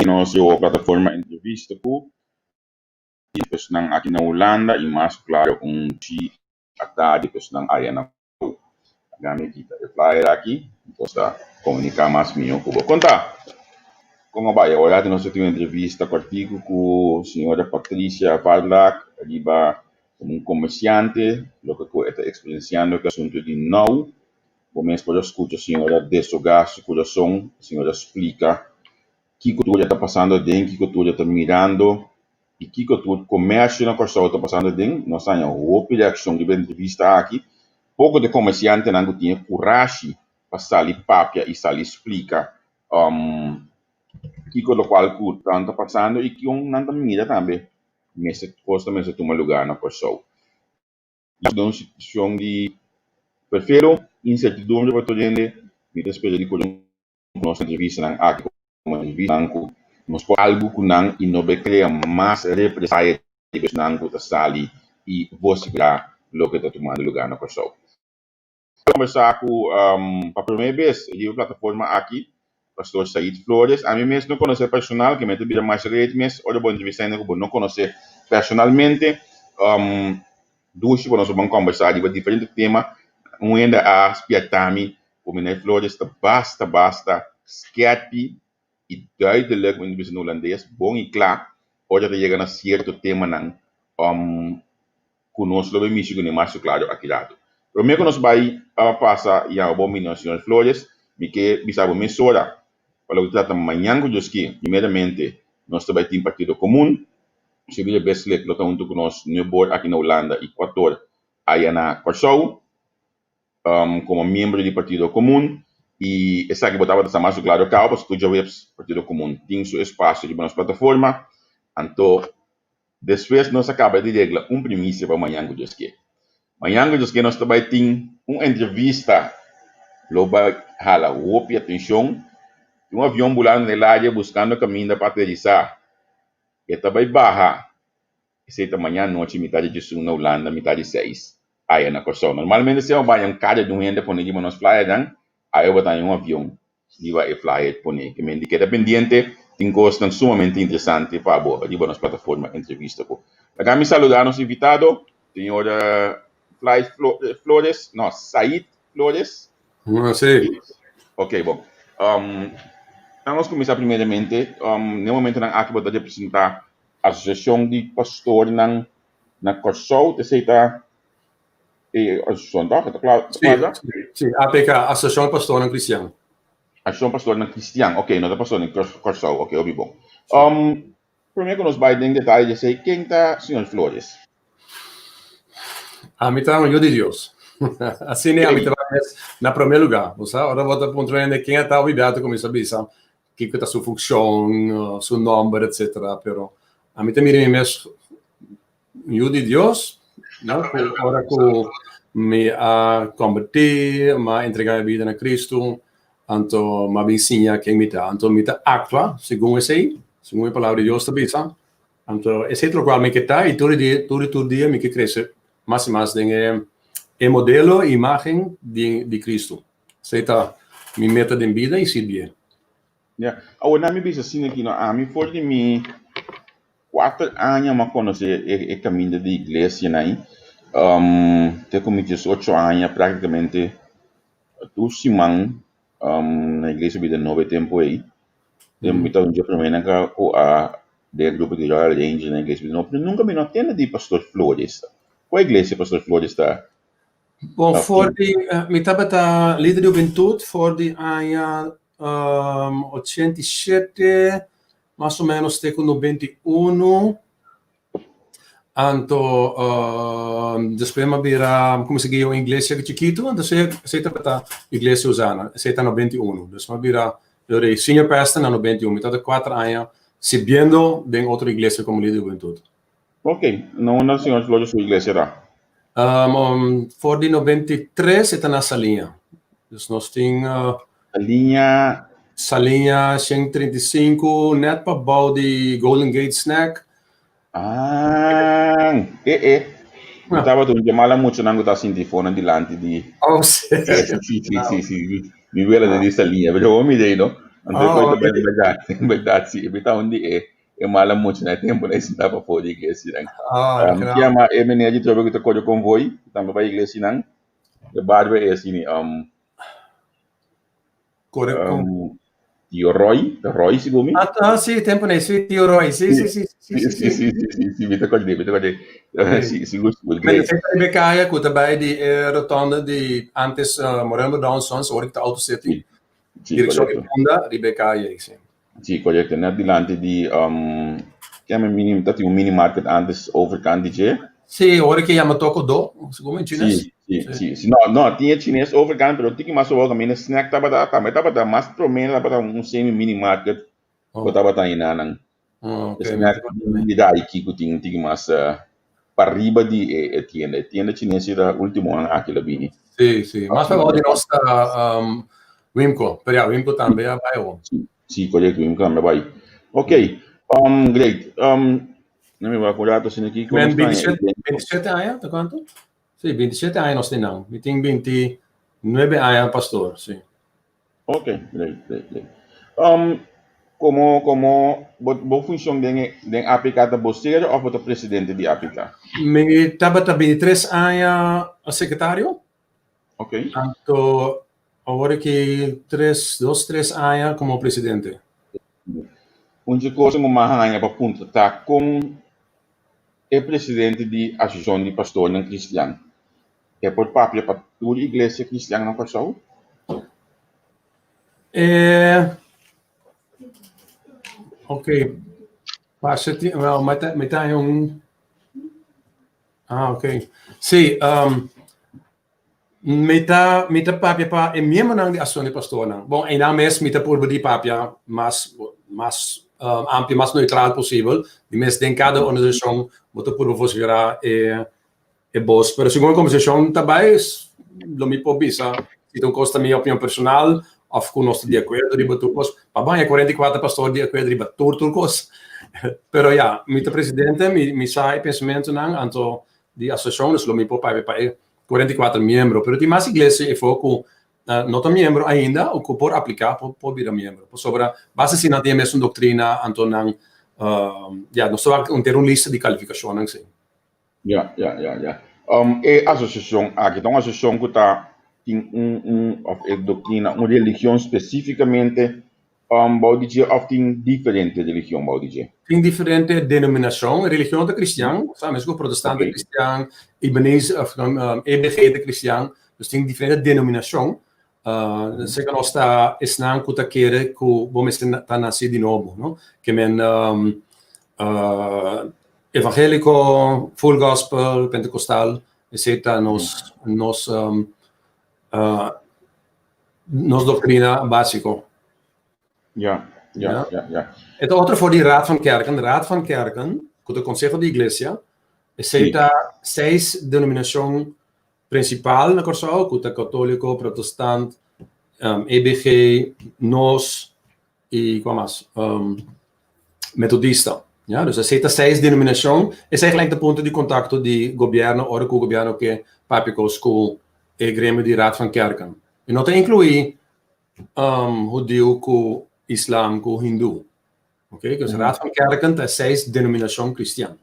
Nos plataforma Entrevista ku i personan aki na Hulanda i mas klaro un chi atardi personan aya na Kòrsou. Laga mi kita e flyer aki nos ta komuniká mas mihó ku bo. Konta kon a bai? Awor nos a tin un entrevista kòrtiku ku señora Patricia Varlack riba komo un komersiante loke ku e ta eksperensiando ku e asuntu di nou. Bo mes por a skucha señora deshogá su kurason, señora splika kiko tur e ta pasando aden, kiko tur e ta mirando i kiko tur komersio na Kòrsou ta pasando aden. Nos a haña hopi reakshon riba e entrevista aki. Poko di e komersiantenan ku tin e kurashi pa sali papia i sali splika kiko lokual ku nan ta pasando i kon nan ta mira tambe mester kos ta mester tuma lugá na Kòrsou. Den un situashon di ferfero, insertidumbre pa tur hende, mi ta spera di ku nos entrevistanan aki komo entrevistanan ku nos por algu ku nan i no bai krea mas represaya riba esnan ku ta sali i vosiferá loke ta tumando lugá na Kòrsou. A kombersá ku pa promé bes riba e plataforma aki Pastor Said Flores. Ami mes no konosé personal, ke mi ta bira mas red mes ora bo entrevistá hende ku bo no konosé personalmente. Dushi pa nos por ban kombersá riba diferente tema. Un hende a spièrta mi ku Meneer Flores ta basta basta skèrpi i duidelijk, mi ta bisa na hulandes, bon i kla ora ta yega na sierto temanan ku nos lo bai mishi kuné mas klaro aki rato. Promé ku nos bai pasa yama bo opinion señor Flores, mi ke bisa bo mesora pa loke ta trata mañan ku Dios ke. Primeramente nos ta bai tin Partido Komun, Sylvia Beslik lo ta huntu ku nos nuebor aki na Hulanda i kuator aya na Kòrsou komo miembro di Partido Komun i esaki bo tabata sa mas ku klaro kaba pasobra tur djaweps Partido Komun tin su espasio riba nos plataforma. Anto Despues nos a kaba di regla un primisia pa mañan ku Dios ke. Mañan ku Dios ke nos ta bai tin un entrevista lo bai hala hopi atenshon. Tin un avion bulando den el aire buskando kaminda pa aterisá. E ta bai baha. Esei ta mañan anochi mitad di diesun na Hulanda, mitad di seis aya na Kòrsou. Normalmente si bo baña un kara di un hende pone riba nos flyernan, aya bo ta haña un avion riba e flyer pone. Ke men di keda pendiente, tin kosnan sumamente interesante pa bo riba nos plataforma Entrevista Ku. Laga mi saluda nos invitado, señor Fly Flores, no, Said Flores. Si. Ok, bon. Nan nos kuminsá primeramente, den momentonan aki bo ta representá Asosiashon di Pastornan na Kòrsou, t'esei ta E asosiashon tòg? Ta kla? Sí, sí, APK, Asosiashon Pastornan Kristian. Asosiashon Pastornan Kristian, ok, no ta pastornan Kòrsou, ok, hopi bon. Promé ku nos bai den detaye di esei, ken ta señor Flores? Ami ta un yu di Dios. Asina ami ta bai mes na promé lugá. Bo sa, ora bo ta puntra hende ken a ta, hopi bia ta kuminsá bisa kiko ta su funshon, su nòmber, etsetera. Pero ami ta mira mi mes Yu di Dios, no? Ku ora ku mi a kombertí, mi a entregá mi bida na Kristu, anto mi a bin siña ken mi ta. Anto mi ta aktua segun esei, segun e Palabra di Dios ta bisa. Anto esei ta lokual mi ke ta i tur dia, tur i tur dia mi ke krese mas i mas den e e modelo i imágen di di Kristu. Esei ta mi meta den bida i sirbié. Ya, awor nan mi bisa asina aki no, ami for di mi Kuater aña mi a konosé e kaminda di iglesianan ei. Te ku mi diesocho aña práktikamente tur siman na iglesia Bida Nobo e tempu ei. Mi ta un dje primernan ku a den e grupo di Royal Ranger na iglesia Bida Nobo, pero nunka mi no a tende di Pastor Flores. Kua iglesia Pastor Flores ta? Bon, for di mi tabata lider di hubentut for di aña 87 Mas o menos te ku 91. Anto despues mi a bira kuminsá guia un iglesia chikitu, anto esei tabata Iglesia Hosana, esei ta 91. Dus mi a bira senior pastor na 91, mi tabata kuater aña sirbiendo den otro iglesia komo lider di hubentut. Ok, na unda señor Flores su iglesia ta? For di 93 e ta na Saliña. Dus nos tin Saliña. Saliña 135, net pa bou di Golden Gate Snack. Ah, e e. Mi tabata un dje mala muchanan ku ta sinti fonan dilanti di. Oh, sí. Sí, sí, sí, sí. Mi wela di Saliña, pero hopi mi dei, no? Anto e kos ta bai bèrdat, bèrdat si, mi ta un di e e mala mucha na e tempu nan e sinta pafó di iglesianan. Mi ta yama e meneer di trobe ku ta kore konvoi, ku tambe bai iglesianan, e barba e asina, Kore kon. Tio Roy, ta Roy sigur mi? Ah, ah, sí, tempo nee, sí, Tio Roy, sí, sí, sí, sí, sí, sí, sí, sí, sí, sí, mi ta kòrd'é, mi ta kòrd'é. Sí, sigur, sigur, great. Men riba e kaya ku ta bai di e rotonde di antes Moreno Berdon Sons, ora ku ta Auto City, Sí, direkshon di korekto. Punda, riba e kaya ei, sí. Sí, korekto, net dilanti di, keme mini, ta tin un mini market antes overkant di dje. Sí, ora ke yama Toko Do, segun mi, chines. Sí, sí, sí, sí. No, no, tin e chines overkant, pero tiki mas abou kaminda snack tabata, tambe tabata mas promé tabata un semi mini market ku tabata ainanan. Oh, E ok. snack di daiki ku tin tiki mas pariba di e tienda. E tienda chines ta ultimo an aki lo bini. Sí, sí. Mas pabou di nos ta Wimco, pero ya Wimco tambe a bai awor. Sí. Sí, korekto, mi kambia bai. Ok, great. No mi wak un rato asina aki. Men 27, 27 aña, ta kuantu? Sí, 27 aña nos tin nan. Mi tin 29 aña pastor, sí. Ok, great, great, great. Komo, komo, bo, bo funshon den, den APK ta bosero òf bo ta presidente di APK? Mi tabata 23 aña sekretario. Ok. Anto awor aki tres, dos, tres aña komo presidente. Un dje kos ku mas haña pa puntra ta kon e presidente di Asosiashon di Pastornan Kristian e por papia pa tur iglesia kristian na Kòrsou? E, ok, pasa ti, well, mi ta, mi ta haña un. Ah, ok. Sí, um, mi ta, mi ta papia pa e miembronan di Asociacion di Pastornan. Bon, einan mes mi ta purba di papia mas, mas um, amplio, mas neutral posibel. Di mes den kada organisacion bo ta purba vociferá e, e bos. Pero segun e conversacion ta bai, lo mi por bisa si ta un cos ta mi opinion personal of cu nos ta di acuerdo riba tur cos. Pa baña 44 pastor di acuerdo riba tur tur cos. Pero ya, mi ta presidente, mi, mi sa e pensamentonan, anto di asociacion, dus lo mi por papia pa e 44 miembro. Pero tin mas iglesia efo cu no ta miembro ainda o cu por aplica por, por bira miembro. Pasobra basta si nan tin e mesun doctrina, anto nan, ya, nos ta wak un ter un lista di calificacionnan, si. Ja, ja, ja, ja. Um, e asosiashon aki ta un asosiashon ku ta tin un, un, of e doktrina, un religion spesífikamente um, bou di dje of tin diferente religion bou di dje? Tin diferente denominashon. Religion ta kristian, sa, meskos protestant ta kristian, Ibanese of um, EBG ta kristian. Dus tin diferente denominashon. Uh, Seka nos ta esnan ku ta kere ku bo mester ta nasi di nobo, no? Ke men um, uh, evangéliko, full gospel, pentecostal, esei ta nos, nos, um, uh, nos doktrina básiko. Ja, ja, ja, ja. E ta otro for di Raad van Kerken. Raad van Kerken, ku ta konseho di iglesia, esei ta seis denominashon Prinsipal na Kòrsou ku ta katóliko, protestant, EBG, nos i kua mas? Metodista. Ya, dus esei ta seis denominashon. Esei gelijk ta punto di kontakto di gobièrnu ora ku gobièrnu ke papia kos ku e gremio di Raad van Kerken. E no ta inkluí hudiu ku islam ku hindú. Oké, dus Raad van Kerken ta seis denominashon kristian.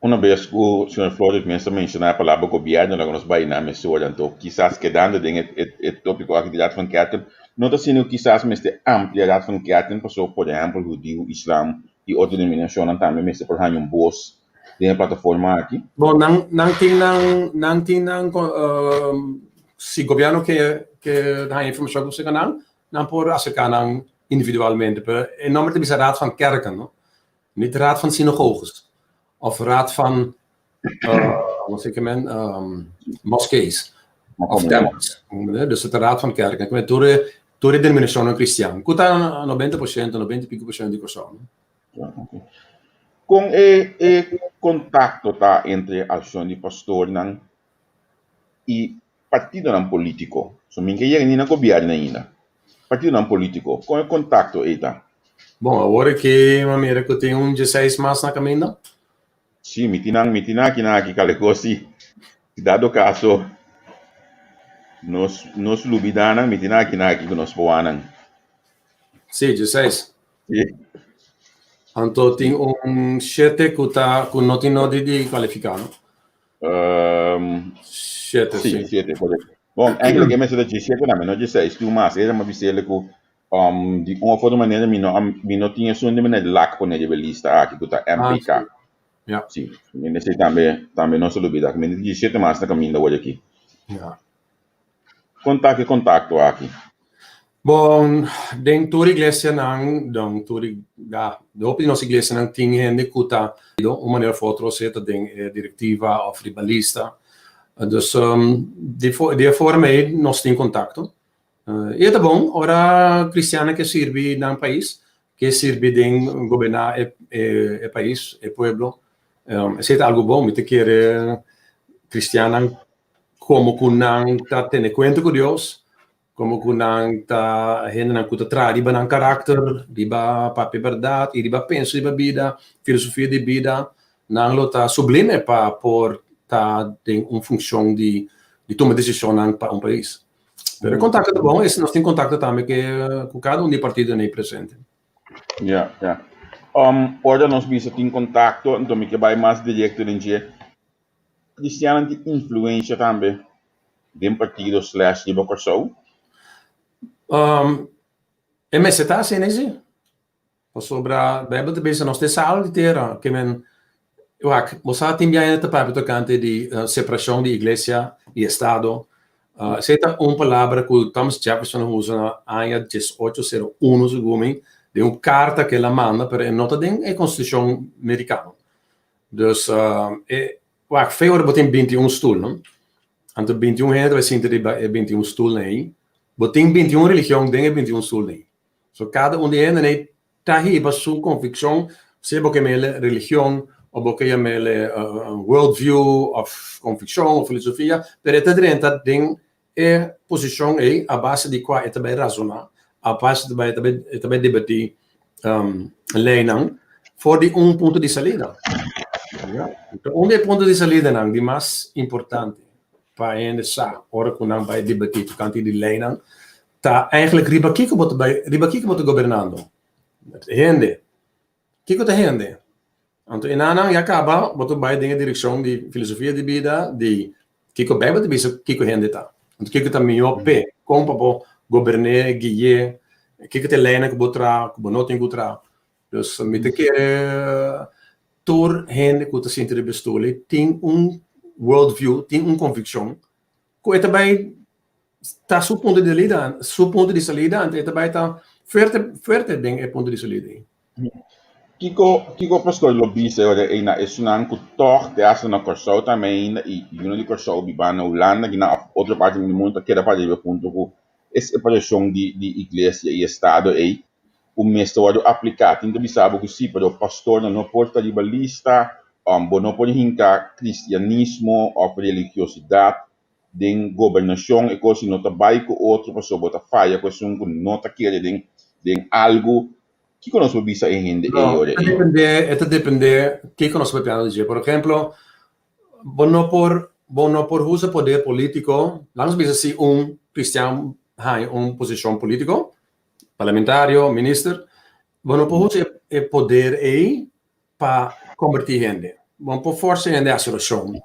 Una bes ku señor Flores mes a menshoná e palabra gobièrnu laga nos bai na mesora, anto kisas kedando den e tópiko aki di Raad van Kerken, no ta asina ku kisas mester amplia Raad van Kerken pasobra por ehèmpel hudiu, islam i otro denominashonnan tambe mester por haña un bos den e plataforma aki? Bon, nan nan tin nan nan tin nan si gobièrnu ke ke haña informashon ku seka nan, nan por aserká nan individualmente, pero e nòmber ta bisa Raad van Kerken, no? Niet Raad van Synagoges of Raad van, hoe zeg je men, moskees of tempels. Dus het Raad van Kerken. Ku tur e, tur e denominacionnan cristian. Ku ta 90%, 90 y pico por ciento di Kòrsou. Ja, oké. Kon e, e kontakto ta entre Asosiashon di Pastornan i partidonan polítiko? So mi ke yega ni na gobièrnu ainda. Partidonan polítiko, kon e kontakto ei ta? Bon, awor aki mi a mira ku tin un dieseis mas na kaminda. Sí, mi tin nan, mi tin nan aki nan aki kale kos si dado kaso nos nos lubidá nan, mi tin nan aki nan aki ku nos por wak nan. Sí, 16. Sí. Anto tin un 7 ku ta ku no tin nodi di kualifiká, no? 7, sí, sí. 7, korekto. Bon, eigenlijk e mester ta 17 tambe, no 16, tin un mas. Era mi a bis'el ku di un of otro manera mi no a mi no tin esun di manera lak pone riba e lista aki ku ta Ah, MPK. sí. Ja. Sí, mi mester tambe tambe no se lubida ku mi tin 17 mas na kaminda awor aki. Ja. Kon ta ki kontakto aki? Bon, den tur iglesianan, den tur, ja, den hopi di nos iglesianan tin hende ku ta un manera of otro sea ta den e direktiva of riba lista. Dus di di e forma ei nos tin kontakto. I e ta bon ora kristiannan ke sirbi nan pais, ke sirbi den goberná e e pais, e pueblo. Esei ta algu bon. Mi ta kere kristiannan Komo ku nan ta tene kuenta ku Dios, komo ku nan ta hendenan ku ta traha riba nan karakter, riba papia bèrdat i riba pensa riba bida, filosofia di bida, nan lo ta sublime pa por ta den un funshon di di tuma desishonnan pa un pais. Pero e kontakto ta bon, nos tin kontakto tambe ku kada un di e partidonan ei presente. Ya, ya. Ora nos bisa tin kontakto, anto mi ke bai mas direkto den dje. Kristiannan tin influensia tambe den partido slash riba Kòrsou? E mester ta asina si, pasobra Bijbel ta bisa nos ta e sal di tera, ke men wak bo sa tin biaha ta papia tokante di separashon di iglesia i estado, esei ta un palabra ku Thomas Jefferson a usa na aña diesocho sero uno segun mi, den un karta ku el a manda pero e no ta den e konstitushon merikano. Dus e wak fe ora bo tin 21 stoel no. Anto 21 hende ta bai sinti riba e 21 stoelnan ei. Bo tin 21 religion den e 21 stoelnan ei. So kada un di e hendenan ei ta hiba su konvikshon, sea bo ke mele religion of bo ke yam'el worldview of konvikshon of filosofia, pero e ta drenta den E posishon ei a base di kua e ta bai rasoná, a base di bai e ta bai debatí leinan for di un punto di salida. Un di e punto di salidanan di mas importante pa hende sa ora ku nan bai debatí tokante di leinan ta eigenlijk riba kiko bo ta bai, riba kiko bo ta gobernando. Hende. Kiko ta hende? Anto e nannan ya kaba bo ta bai den e direkshon di filosofia di bida di kiko Beibel ta bisa kiko hende ta. Anto kiko ta mihó p'e, kon pa bo gobern'é, gui'é, kiko ta e leinan ku bo traha, ku bo no tin ku traha. Dus mi ta kere tur hende ku ta sinti riba e stoel ei tin un worldview, tin un konvikshon ku e ta bai ta su punto di salida, su punto di salida, anto e ta bai ta fuerte, fuerte den e punto di salida ei. Kiko, kiko pastor lo bisa e ora ei na esunnan ku tòg te hasta na Kòrsou tambe ainda i yunan di Kòrsou bibá na Hulanda ki na otro parti di mundu ta keda para riba e punto ku e separashon di di iglesia i estado ei ku mester wòrdu apliká. Tin ta bisa bo ku si, pero pastornan no por ta riba lista, bo no por hinka kristianismo òf religiosidat den gobernashon e kos no ta bai ku otro pasobra bo ta faya ku esun ku no ta kere den den algu. Kiko nos por bisa e hende ei No, ora e ta ei? depende, e ta depende kiko nos papiando di dje. Por ehemplo, bo no por bo no por usa poder politico, laga nos bisa si un cristian haña un posicion politico, parlamentario, minister, bo no por usa e e poder ei pa kombertí hende. Bo no por forsa hende hasi orashon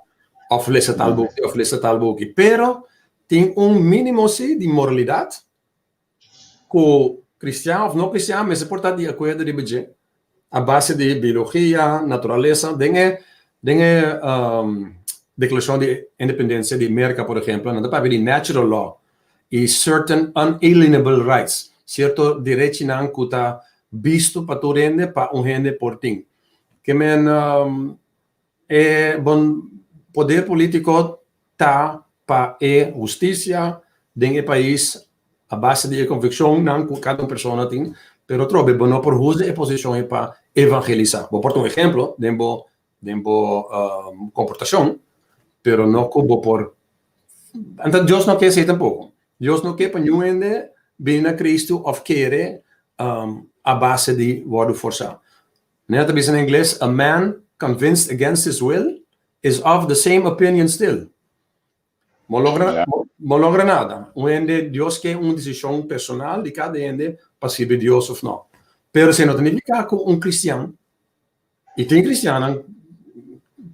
òf lesa tal buki òf lesa tal buki, pero tin un mínimo sí di moralidat ku kristian òf no kristian mester por ta di akuerdo riba dje a base di biologia, naturalesa. Den e den e Deklarashon di Independensia di Merka, por ehempel, nan ta papia di natural law i certain unalienable rights, sierto derechinan ku ta bisto pa tur hende pa un hende por tin. Ke men e bon poder politico ta pa e husticia den e pais a base di e conviccionnan cu cada un persona tin, pero atrobe bo no por usa e posicion ei pa evangelisa. Bo por ta un ehemplo den bo den bo comportacion, pero no cu bo por. Anto Dios no ke esei tampoco. Dios no ke pa niun hende bini na Cristo of kere a base di wordo forsa. Manera ta bisa na ingles, A man convinced against his will is of the same opinion still. Bo logra, bo logra nada. Un hende, Dios ke un decision personal di cada hende. pa sirbi Dios òf no. Pero esei no ta nifiká ku un kristian, i tin kristiannan,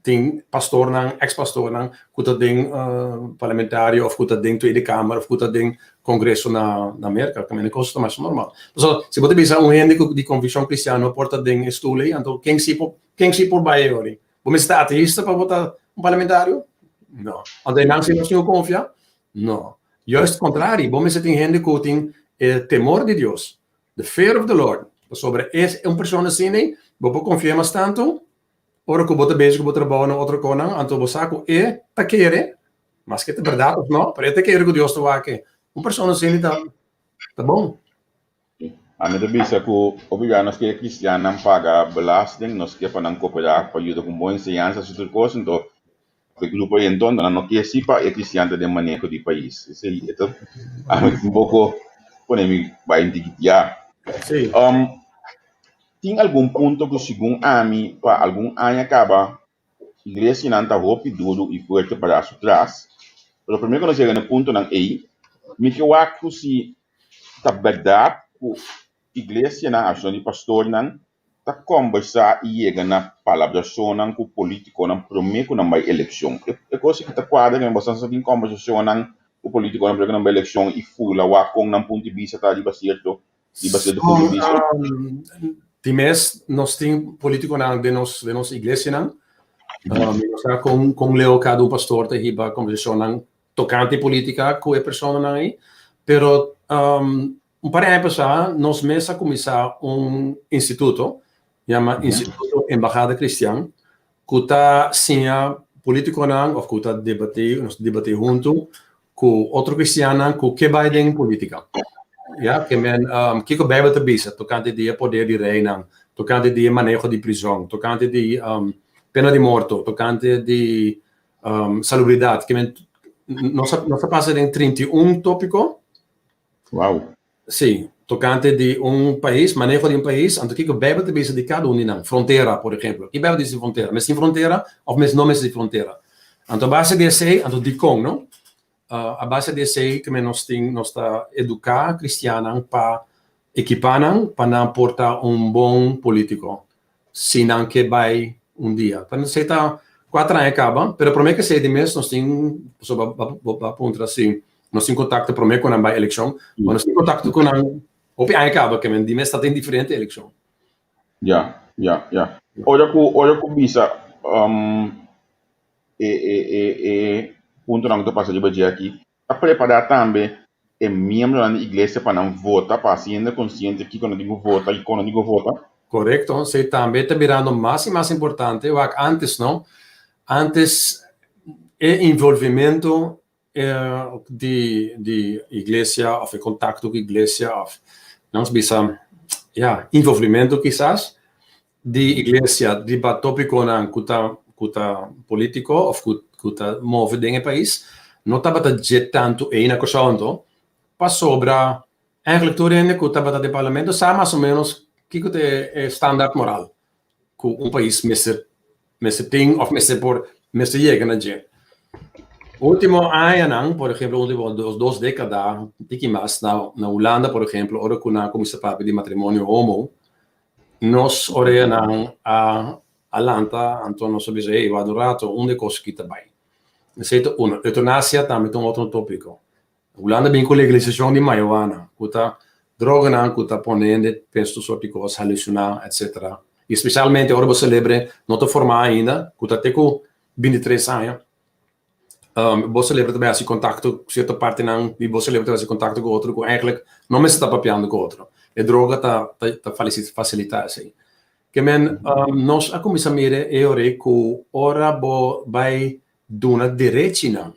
tin pastornan, eks pastornan ku ta den parlamentario òf ku ta den Tweede Kamer òf ku ta den Kongreso na Merka, kaminda kos ta masha normal. Pasobra si bo ta bisa un hende ku di konvikshon kristian no por ta den e stul ei, anto ken si por ken si por bai ei ori? Bo mester ta ateista pa bo ta un parlamentario? No. Anto einan si nos tin ku konfia? No. Juist contrari, bo mester tin hende cu tin e temor di Dios, the fear of the Lord, pasobra es un persona asina ei, bo por confia mas tanto ora cu bo ta bezig cu bo trabou na otro conan, anto bo sa cu e ta kere, maske ta berdad of no, pero e ta kere cu Dios ta wak e. Un persona asina ta ta bon. Ami ta bisa cu hopi bia nos ke cristiannan paga belasting, nos ke pa nan coopera pa yuda cu un bon enseñansa, su tur cos, anto E grupo ei enton nan no ke si pa e kristian ta den maneho di pais. Esei e ta ami un poko pone mi bai intikitia. Sí. Tin algun punto ku segun ami pa algun aña kaba iglesianan ta hopi duru i fuerte pará su tras, pero promé ku nos yega na e puntonan ei, mi ke wak ku si ta bèrdat ku iglesianan, asociacion di pastornan, ta kombersá i yega na palabrashonnan ku polítikonan promé ku nan bai elekshon. E kos aki ta kuadra ku boso sa tin kombersashonnan ku polítikonan promé ku nan bai elekshon i fula wak kon nan punto di bista ta riba sierto riba sierto punto di bista. Di mes nos tin polítikonan den nos den nos iglesianan. Mi no sa kon kon leu kada un pastor ta hiba kombersashonnan tokante polítika ku e personanan ei, pero Un par di aña pasá nos mes a kuminsá un instituto, yama Instituto Embahada Kristian, ku ta siña polítikonan òf ku ta debatí, nos ta debatí huntu ku otro kristiannan ku ke bai den polítika. Ya, ke men kiko Beibel ta bisa tokante di e poder di reinan, tokante di e maneho di prizòn, tokante di pena di morto, tokante di salubridat. Ke men nos a pasa den 31 tópiko. Wow. Sí, tocante di un pais, maneho di un pais, anto kiko Bijbel ta bisa di cada un di nan? Frontera, por ehemplo. Ki Bijbel dice di frontera? Mes tin frontera of mes no mes tin frontera? Anto a base di esey, anto dicon, no? A base di esey ke nos tin, nos ta educa cristiannan pa ekipa nan pa nan por ta un bon politico, si nan ke bai un dia. Ta esey ta cuater aña caba, pero prome ke esey di mes nos tin, pasobra bo a puntra si Nos tin kontakto promé ku nan bai elekshon, ma nos tin kontakto ku nan hopi aña kaba, ke men di mes ta den diferente elekshon. Ya, ya, ya. Ora ku, ora ku bisa e e e e puntonan ku ta pasa riba dje aki, ta prepará tambe e miembronan di iglesia pa nan vota, pa hasi hende konsiente kiko nan tin ku vota i kon nan tin ku vota? Korekto, esei tambe ta birando mas i mas importante. Wak, ántes no, ántes e involvimento di di iglesia of e kontakto ku iglesia of nos bisa ya involvimento kisas di iglesia riba topikonan ku ta ku ta politiko of ku ku ta move den e pais no tabata dje tantu ei na Kòrsou anto pasobra eigenlijk tur hende ku tabata den parlamento sa mas o menos kiko ta e standaard moral ku un pais mester mester tin of mester por mester yega na dje. Ultimo añanan, por ehemplo, ultimo dos dos dékada, tiki mas, na na Hulanda, por ehemplo, ora ku nan a kuminsá papia di matrimonio homo, nos oreanan a a lanta, anto nos a bisa, hey, wak un rato, unda e kos aki ta bai? Esei ta uno. Eutanasia tambe ta un otro tópiko. Hulanda bin ku legalisashon di marihuana, ku ta droganan ku ta pone hende pensa tur sort di kos, halusina, etsetera. I spesialmente ora bo selebre no ta formá ainda, ku ta te ku 23 aña, bo selebre ta bai hasi kontakto ku sierto partinan di bo selebre ta bai hasi kontakto ku otro ku eigentlik no mester ta papiando ku otro. E droga ta ta fasilitá esei. Ke men nos a kuminsá mira e ora ei ku ora bo bai duna derechinan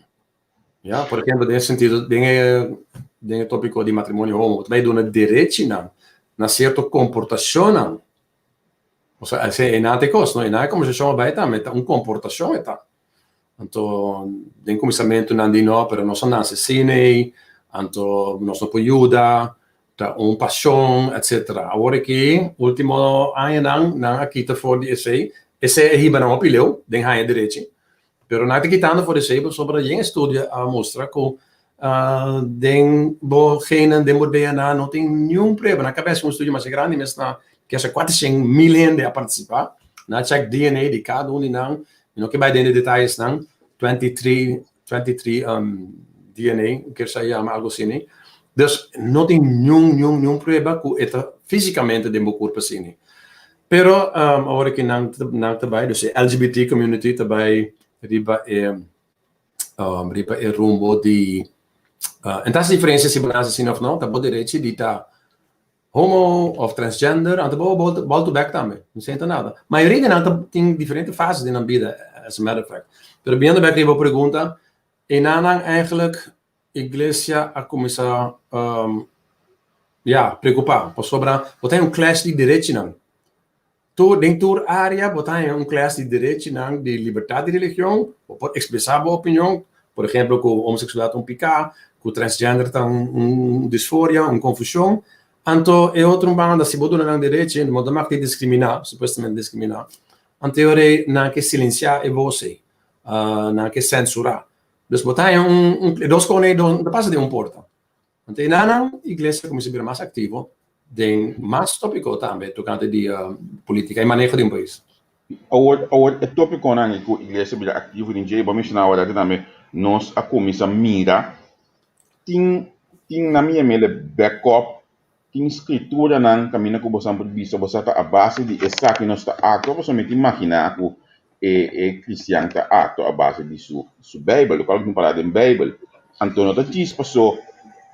Ya, por ejemplo, den e sentido, den e, den e tópiko di matrimonio homo, bo ta bai duna derechinan na sierto komportashonnan. Osea, esei e nan ta e kos, no? E nan e kombersashon a bai tambe, ta un komportashon e ta. Anto, den kuminsamentu nan di no, pero nos a nase asina ei, anto nos no por yuda, ta un pashon, etcetera. Awor aki, último añanan, nan a kita for di esei, esei a hiba nan hopi leu den haña derechi, Pero nan ta kitando for esei pasobra yen estudio a mustra ku Den bo genen, den bo DNA no tin niun prueba. Nan kabes un estudio masha grandi mes na kese 400,000 hende a partisipá. Nan a check DNA di kada un di nan. Mi no ke bai den e detayesnan. 23, 23 DNA, kier sa yama algo asina. Dus no tin niun, niun, niun prueba ku e ta físikamente den bo kurpo asina. Pero awor aki nan nan ta bai, dus e LGBT community ta bai riba e riba e rumbo di en ta hasi diferencia si bo nace asina of no, ta bo derechi di ta homo of transgender, anto bo bolto bek tambe, no siento nada. Mayoria di nan ta tin diferente fases den nan bida, as a matter of fact. Pero biendo bek riba bo pregunta, enanan eigenlijk iglesia a cuminsa ya preocupa pasobra bo ta un clash di derechinan. Tur den tur area bo ta haña un clash di derechinan di libertad di religion, bo por expresa bo opinion, por ehemplo cu homosexualidad ta un pica, cu transgender ta un disforia, un confusion, anto e otro banda si bo duna nan derechi bo ta mag di discrimina, supuestamente discrimina, anto e ora ey nan ke silencia e voz ey, nan ke censura. Dus bo ta haña un, un, e dos kone no ta pasa den un porta. Anto enanan iglesia kuminsá bira mas aktivo den mas topiko tambe tokante di politika i maneho di un pais. Awor, awor e topikonan ku iglesia bira aktivo den dje, bo a menshoná awor aki tambe, nos a kuminsá mira tin, tin na mi yam'el e backup, tin skrituranan kaminda ku boso por bisa boso ta a base di esaki nos ta aktua, pasobra mi ta imaginá ku e e kristian ta aktua a base di su su Beibel, lokual ku tin pará den Beibel. Anto no ta djis paso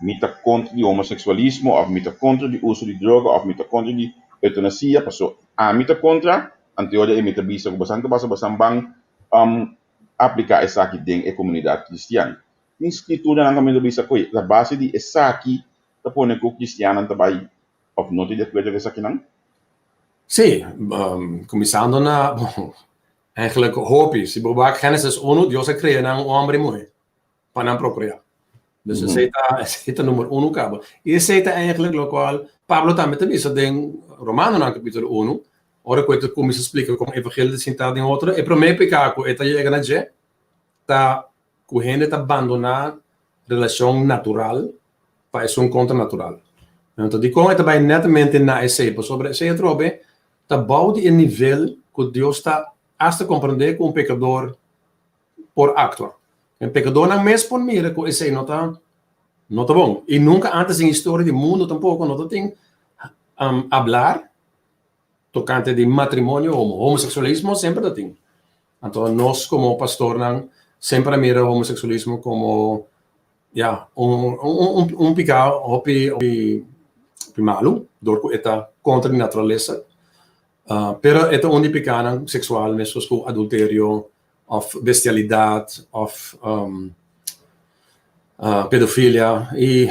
mi ta kontra di homoseksualismo òf mi ta kontra di uso di droga òf mi ta kontra di eutanasia, paso ami ta kontra, anto ora ei mi ta bisa ku bosan ta basa bosan ban apliká esaki den e komunidat kristian. Tin skrituranan kaminda ta bisa ku a base di esaki ta pone ku kristiannan ta bai òf no ta di akuerdo ku esakinan? Sí, kuminsando na, bon, eigenlijk hopi. Si bo wak Génesis unu, Dios a krea nan un hòmber i muhé pa nan prokreá. Dus esei ta, esei ta number unu kaba. I esei ta eigenlijk lokual Pablo tambe ta bisa den Romanonan kapítulo unu, ora ku e ta kuminsá splika kon evangelio ta sintá den otro, e promé piká ku e ta yega na dje ta ku hende ta bandoná relashon natural pa esun kontra natural. Anto dikon e ta bai netamente na esei? Pasobra esei atrobe ta bou di e nivel ku Dios ta asta komprendé ku un pekador por aktua. E pekadornan mes por mira ku esei no ta no ta bon. I nunka ántes den historia di mundu tampoko no ta tin ablar tokante di matrimonio homo. Homoseksualismo semper ta tin. Anto nos komo pastornan semper a mira homoseksualismo komo ya un un un piká hopi hopi malu dor ku e ta kontra di naturalesa. Pero e ta un di pikánan seksual meskos ku adulterio òf bestialidat òf pedofilia i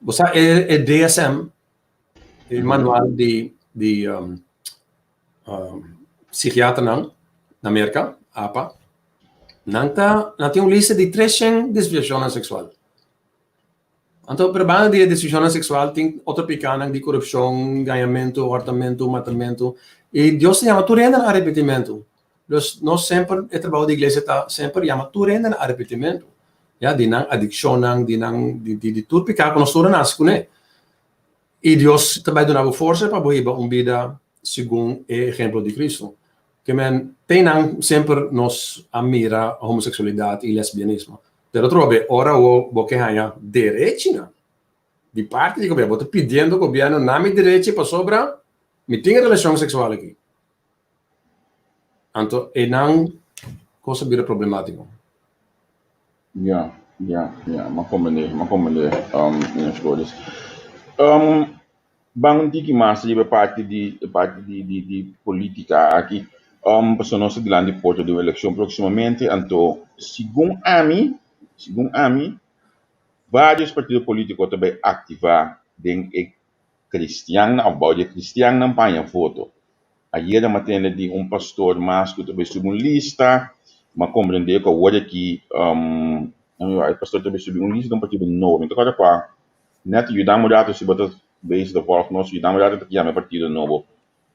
bo sa e DSM e manual di di psikiaternan na Merka, apa, nan ta nan tin un lista di 300 desviashonnan seksual. Anto, pero banda di e desviashonnan seksual tin otro pikánan di korupshon, gañamentu, hòrtamentu, matamentu. I Dios ta yama tur hende na arepentimentu. Dus nos semper, e trabou di iglesia ta semper yama tur hende na arepentimentu. Ya, di nan adikshonnan, di nan di di tur piká ku nos tur a nase kuné. I Dios ta bai duna bo forsa pa bo hiba un bida segun e ehemplo di Cristo. Ke men, te nan semper nos a mira homoseksualidat i lesbianismo. Pero atrobe, ora bo bo ke haña derechinan di parti di gobièrnu, bo ta pidiendo gobièrnu na mi derechi pasobra mi tin e relashon seksual aki. Anto einan kos a bira problemátiko. Ja, ja, ja, m'a komprendé, m'a komprendé, meneer Scoris. Ban un tiki mas riba e parti di e parti di di di polítika aki. Pasobra nos ta dilanti porta di un elekshon próksimamente, anto segun ami, segun ami, vários partido polítiko ta bai aktivá den e kristiannan òf bou di e kristiannan pa haña voto. Ayera m'a tende di un pastor mas ku ta bai subi un lista, m'a komprendé ku awor aki e pastor ta bai subi un lista di un partido nobo. Mi ta kòrda kua nèt yuda mi un ratu si bo ta bezig ta vòlg nos, yuda mi un ratu ta yama e partido nobo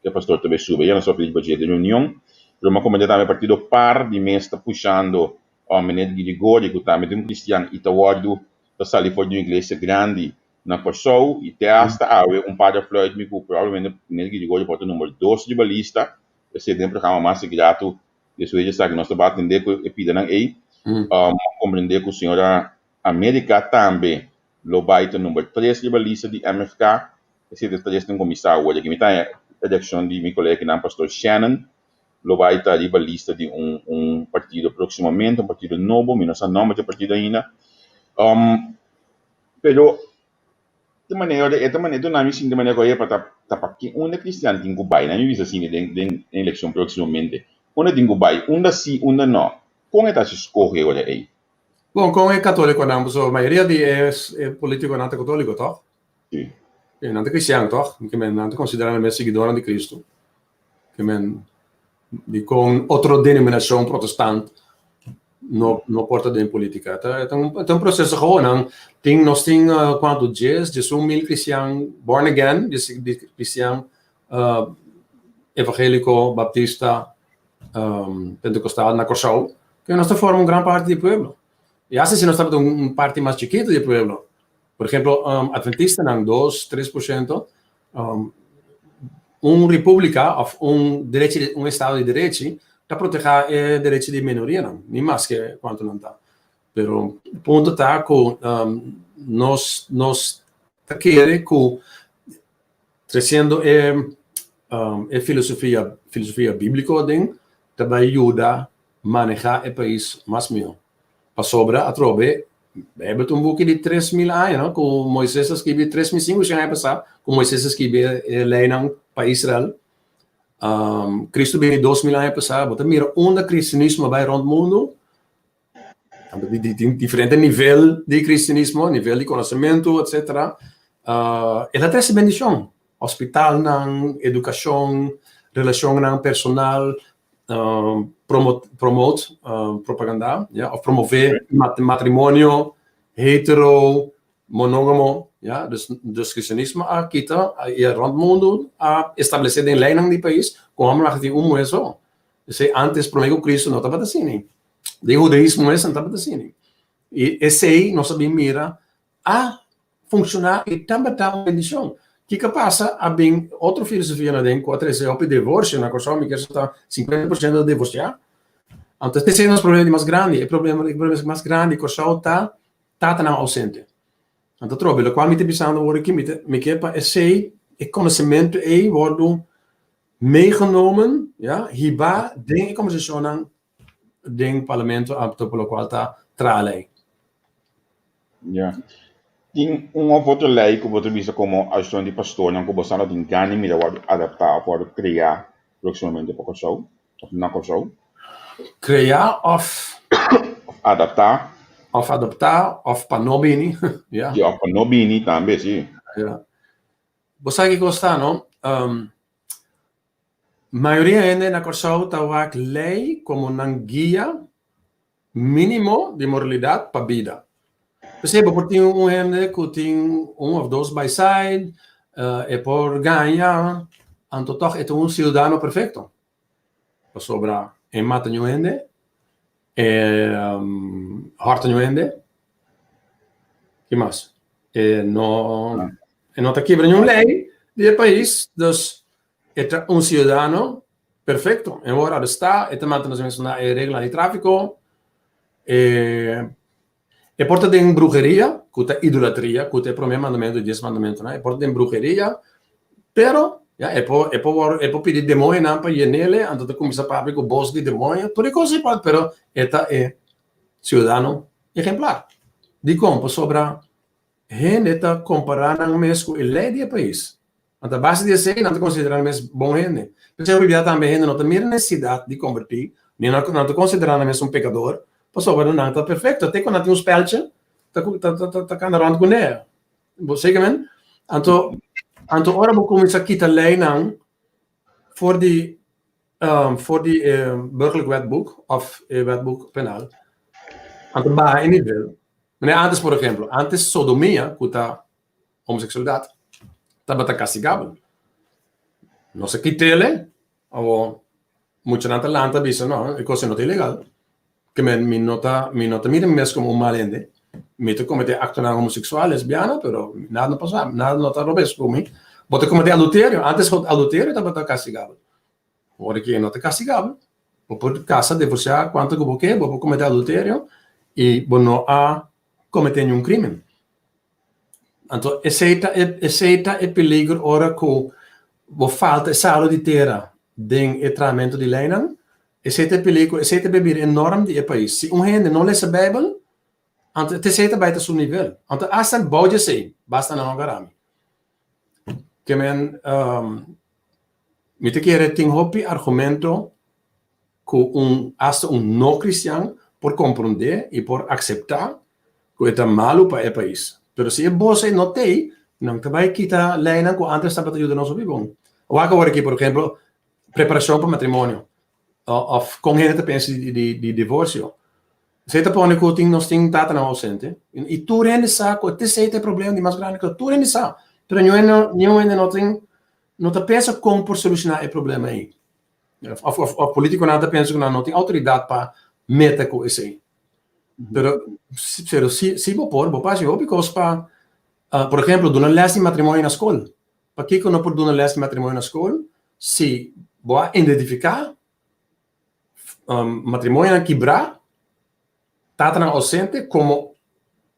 ku e pastor ta bai subi. Ayera nos a pidi pa dje den reunion, pero m'a komprendé tambe partido par di mes ta pushando meneer Girigorie ku tambe ta un kristian i ta wòrdu. ta sali for di un iglesia grandi na Kòrsou i te asta awe un Pader Fluit mi ku probablemente Nel Girigorio por ta number dos riba lista, esei den programa mas grato despues di esaki nos ta bai atendé ku e pidanan ei. A komprendé ku señora America tambe lo bai ta number tres riba lista di MFK, esei ta tres den kuminsá awor. Aki mi ta haña reakshon di mi kolega kinan Pastor Shannon lo bai ta riba lista di un un partido próksimamente, un partido nobo, mi no sa nòmber di e partido ainda. Pero e manera e ta manera duna mi sinti manera ku epa ta ta pa kin unda kristian tin ku bai? Nan mi bisa asina den den elekshon próksimamente. Unda tin ku bai? Unda si, unda no? Kon e ta hasi skohe ora ei? Bon, kon e katólikonan, pasobra mayoria di e e polítikonan ta katóliko, tòg? Si. E nan ta kristian, tòg? Ke men nan ta konsiderá nan mes siguidónan di Kristu. Ke men dikon otro denominashon protestant no no por ta den polítika. Ta ta un ta un proseso gewoon. Nan tin nos tin kuantu dies, diesun mil kristian born again, di kristian evangéliko, baptista, pentekostal na Kòrsou, ke nos ta forma un gran parti di e pueblo. I asta si nos tabata un parti mas chikitu di e pueblo, por ehemplo atventistanan dos, tres por shento, un repúblika òf un derechi un estado di derechi ta protehá e derechi di minorianan, ni maske kuantu nan ta. Pero punto ta ku nos nos ta kere ku tresiendo e e filosofia filosofia bíbliko aden ta bai yuda manehá e pais mas mihó. Pasobra atrobe Bijbel ta un buki di 3000 aña, no? Ku Moises a skibi 3500 aña pasá, ku Moises a skibi e leinan pa Israel. Kristu bini 2000 aña pasá. Bo ta mira unda kristianismo a bai rònt mundu. Tanto di di tin diferente nivel di kristianismo, nivel di konosementu, etsetera. El a trese bendishon. Hospitalnan, edukashon, relashonnan personal, promote, propaganda, ya, of promove matrimonio hetero, monogamo, ya. Dus, dus kristianismo a kita i rond mundu a establese den leinan di pais ku hòmber mag tin un muhé so. Esei antes promé ku Kristu no tabata asina. Den hudaismo mes no tabata asina. I esei nos a bin mira a funshoná i tabata un bendishon. Kiko a pasa? A bin otro filosofia na den ku a trese hopi divorsio na Kòrsou, mi kere sa ta 50% ta divorsiá. Anto esei nos problema di mas grandi, e problema e problema mas grandi Kòrsou ta tatanan ousente. Anto atrobe lokual mi ta bisando awor aki mi ta mi ke pa esei e konosementu ei wòrdu meegenomen, ya, hibá den e kombersashonnan den parlamento apto pa lokual ta traha lei. Ya. Tin un of otro lei ku bo ta bisa komo asociashon di pastornan ku bo sa no tin gana di mira wòrdu adaptá òf wòrdu kreá próksimamente pa Kòrsou òf na Kòrsou? Kreá òf. Òf adaptá. Òf adaptá òf pa no bini, ya. Sí, òf pa no bini tambe, sí. Ya. Bo sa kiko ta, no? Mayoria hende na Kòrsou ta wak lei komo nan guia mínimo di moralidat pa bida. P'esei bo por tin un hende ku tin un òf dos baisait, e por gaña, anto tòg e ta un siudadano perfekto. Pasobra e mata niun hende, e hòrta niun hende, ki mas? E no e no ta kibra niun lei di e pais, dus e ta un siudadano perfekto. E wòrdu arestá, e ta mantene nos mes na e reglanan di tráfiko, e e por ta den bruheria, ku ta idolatria, ku ta e promé mandamentu di dies mandamentunan, e por ta den bruheria, pero ya e por e por wòrdu e por pidi demoñonan pa yen'é, anto ta kuminsá papia ku bos di demoño, tur e kos ei por, pero e ta e siudadano ehemplar. Dikon? Pasobra hende ta kompará nan mes ku e lei di e pais. Anto a base di esei nan ta konsiderá nan mes bon hende. P'esei hopi bia tambe hende no ta mira nesesidat di kombertí, ni nan ta konsiderá nan mes un pekador, pasobra nan ta perfekto. Te ku nan tin un spèltje ta ta kanda rònt kuné. Bo seki men? Anto anto ora bo kuminsá kita leinan for di for di e Burgerlijk Wetboek òf e Wetboek Penal, anto baha e nivel. Manera antes por ehemplo, antes sodomia ku ta homoseksualidat tabata kastigabel. Nos a kit'el, awor muchanan ta lanta bisa no, e kos ei no ta ilegal, ke men mi no ta mi no ta mira mi mes komo un mal hende. Mi ta kometé aktonan homoseksual, lesbiano, pero nada no pasa, nada no ta robes ku mi. Bo ta kometé adulterio, antes adulterio tabata kastigabel. Ora ki e no ta kastigabel, bo por kasa, divorsiá kuantu ku bo ke, bo por kometé adulterio i bo no a kometé niun krimen. Anto esei ta e esei ta e peligro ora ku bo falta e salu di tera den e trahamentu di leinan, esei ta e peligro, esei ta bira e norm di e pais. Si un hende no lesa Beibel, anto esei ta bai ta su nivel. Anto asta bou di esei, basta nan no gara mi. Ke men mi ta kere tin hopi argumento ku un asta un no kristian por komprondé i por akseptá ku e ta malu pa e pais. Pero si e bos ei no t'ei, nan ta bai kita leinan ku ántes tabata yuda nos hopi bon. Wak awor aki, por ehemplo, preparashon pa matrimonio òf kon hende ta pensa di divorsio. Esei ta pone ku tin nos tin tatanan ousente i tur hende sa ku esei ta e problema di mas grandi ku tur hende sa, pero niun hende no tin no ta pensa kon por solushoná e problema ei. Of of of politiconan ta pensa cu nan no tin autoridad pa meta cu esey. Pero pero si si bo por, bo por haci hopi cos pa, por ejemplo, duna les di matrimonio na scol. Pakico no por duna les di matrimonio na scol si bo a identifica matrimonionan kibra Tatanan ausente komo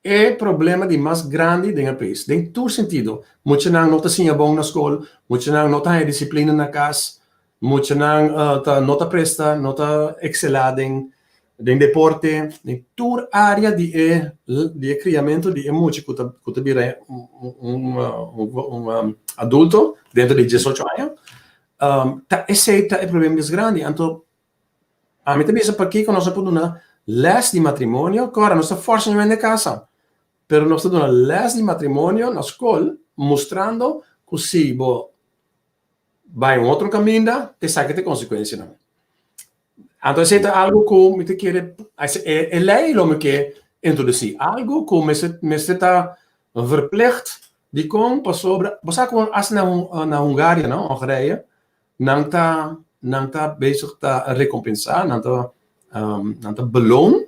e problema di mas grandi den e pais, den tur sentido. Muchanan no ta siña bon na skol, muchanan no ta haña disiplina na kas, muchanan ta no ta presta, no ta ekselá den den deporte, den tur área di e di e kriamentu di e mucha ku ta ku ta bira un un adulto dentro di diesocho aña. Ta esei ta e problema mas grandi. Anto Ami ta bisa pakiko nos a por duna les di matrimonio, kora nos ta forsa ño hende kasa, pero nos ta duna les di matrimonio na skol mustrando ku si bo bai un otro kaminda esaki ta e konsekuensianan. Anto esei ta algu ku mi ta kere e lei lo mi ke introdusí, algu ku mester mester ta verplicht dikon pasobra bo sa ku asta na Hungaria no, Hongarije, Nan ta nan ta bezig ta rekompensá, nan ta nan ta beloon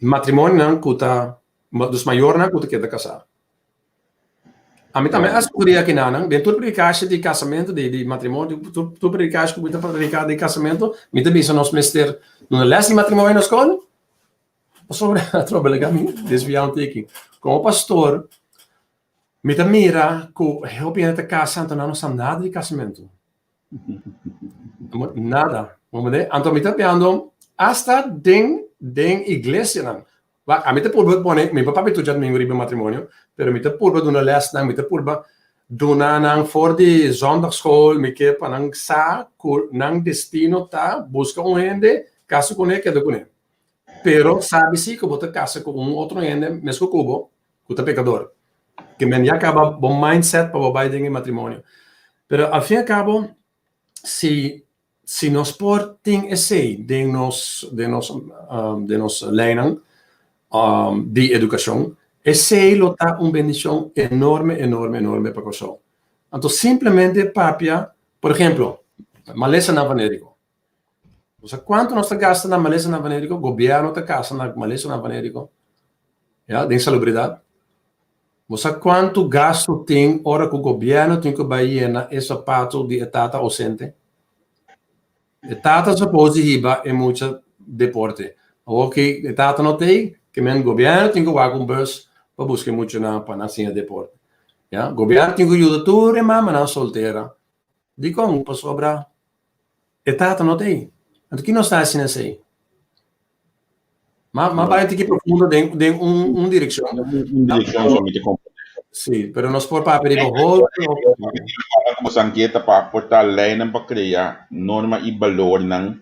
matrimonionan ku ta dus mayornan ku ta keda kasá. Ami tambe a sugerí akinanan den tur predikashi di kasamentu di di matrimonio tur tur predikashi ku mi ta prediká di kasamentu mi ta bisa nos mester duna lès di matrimonio na skol pasobra atrobe laga mi desviá un tiki. Komo pastor Mi ta mira ku hopi hende ta kasa anto nan no sa nada di kasamentu. Nada. Anto mi ta piando asta den den iglesianan. Wak, ami ta purba pone, mi no papia tur djadumingu riba matrimonio, pero mi ta purba duna lèsnan, mi ta purba duna nan for di zondagschool, mi ke pa nan sa ku nan destino ta buska un hende, kasa kuné, keda kuné. Pero sabi si ku bo ta kasa ku un otro hende meskos ku bo, ku ta pekador. Ke men ya kaba bo mindset pa bo bai den e matrimonio. Pero al fin y al cabo, si si nos por tin esei den nos den nos den nos leinan di edukashon, esei lo ta un bendishon enorme enorme enorme pa Kòrsou. Anto simplemente papia, por ehemplo, malesanan veneriko. Bo sa kuantu nos ta gasta na malesanan veneriko? Gobièrnu ta gasta na malesanan veneriko, ya, den salubridat. Bo sa kuantu gastu tin ora ku gobièrnu tin ku bai yena e sapato di e tata ausente? E tata suppose di hiba e mucha deporte. Awor ki e tata no t'ei, ke men gobièrnu tin ku wak un bus pa buska e muchanan pa nan siña deporte. Ya, gobièrnu tin ku yuda tur e mamanan soltera. Dikon? Pasobra E tata no ta ei. Anto ki nos ta hasi na esei? Ma ma bai tiki profundo den den un un direkshon. Un direkshon so mi ta komprendé. Sí, pero nos por papia riba hopi hopi. Como sankieta pa aportá leinan pa krea norma i balornan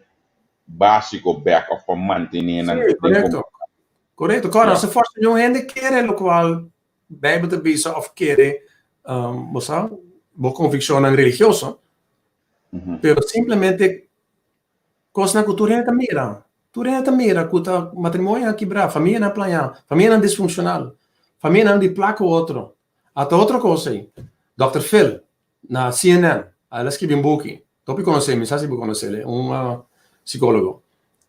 básiko bèk òf pa mantené nan Sí, korekto. Korekto. Kòrda, nos ta forsa niun hende kere lokual Beibel ta bisa òf kere, bo sa, bo konvikshonnan religioso. Pero simplemente kosnan ku tur hende ta mira, tur hende ta mira ku ta matrimonionan kibrá, famianan plañá, famianan disfunshonal, famianan di plak ku otro. Ata otro kos ei, Dòkter Phil na CNN, el a skibi un buki, hopi konosé, mi sa si bo konosé el, un sikólogo.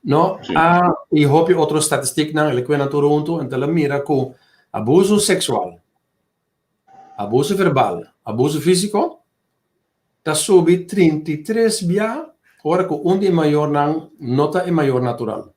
No, Sí. a i hopi otro statistieknan, el a kue nan tur huntu, en el a mira ku abuso seksual, abuso verbal, abuso físiko ta subi 33 bia ora ku un di e mayornan no ta e mayor natural.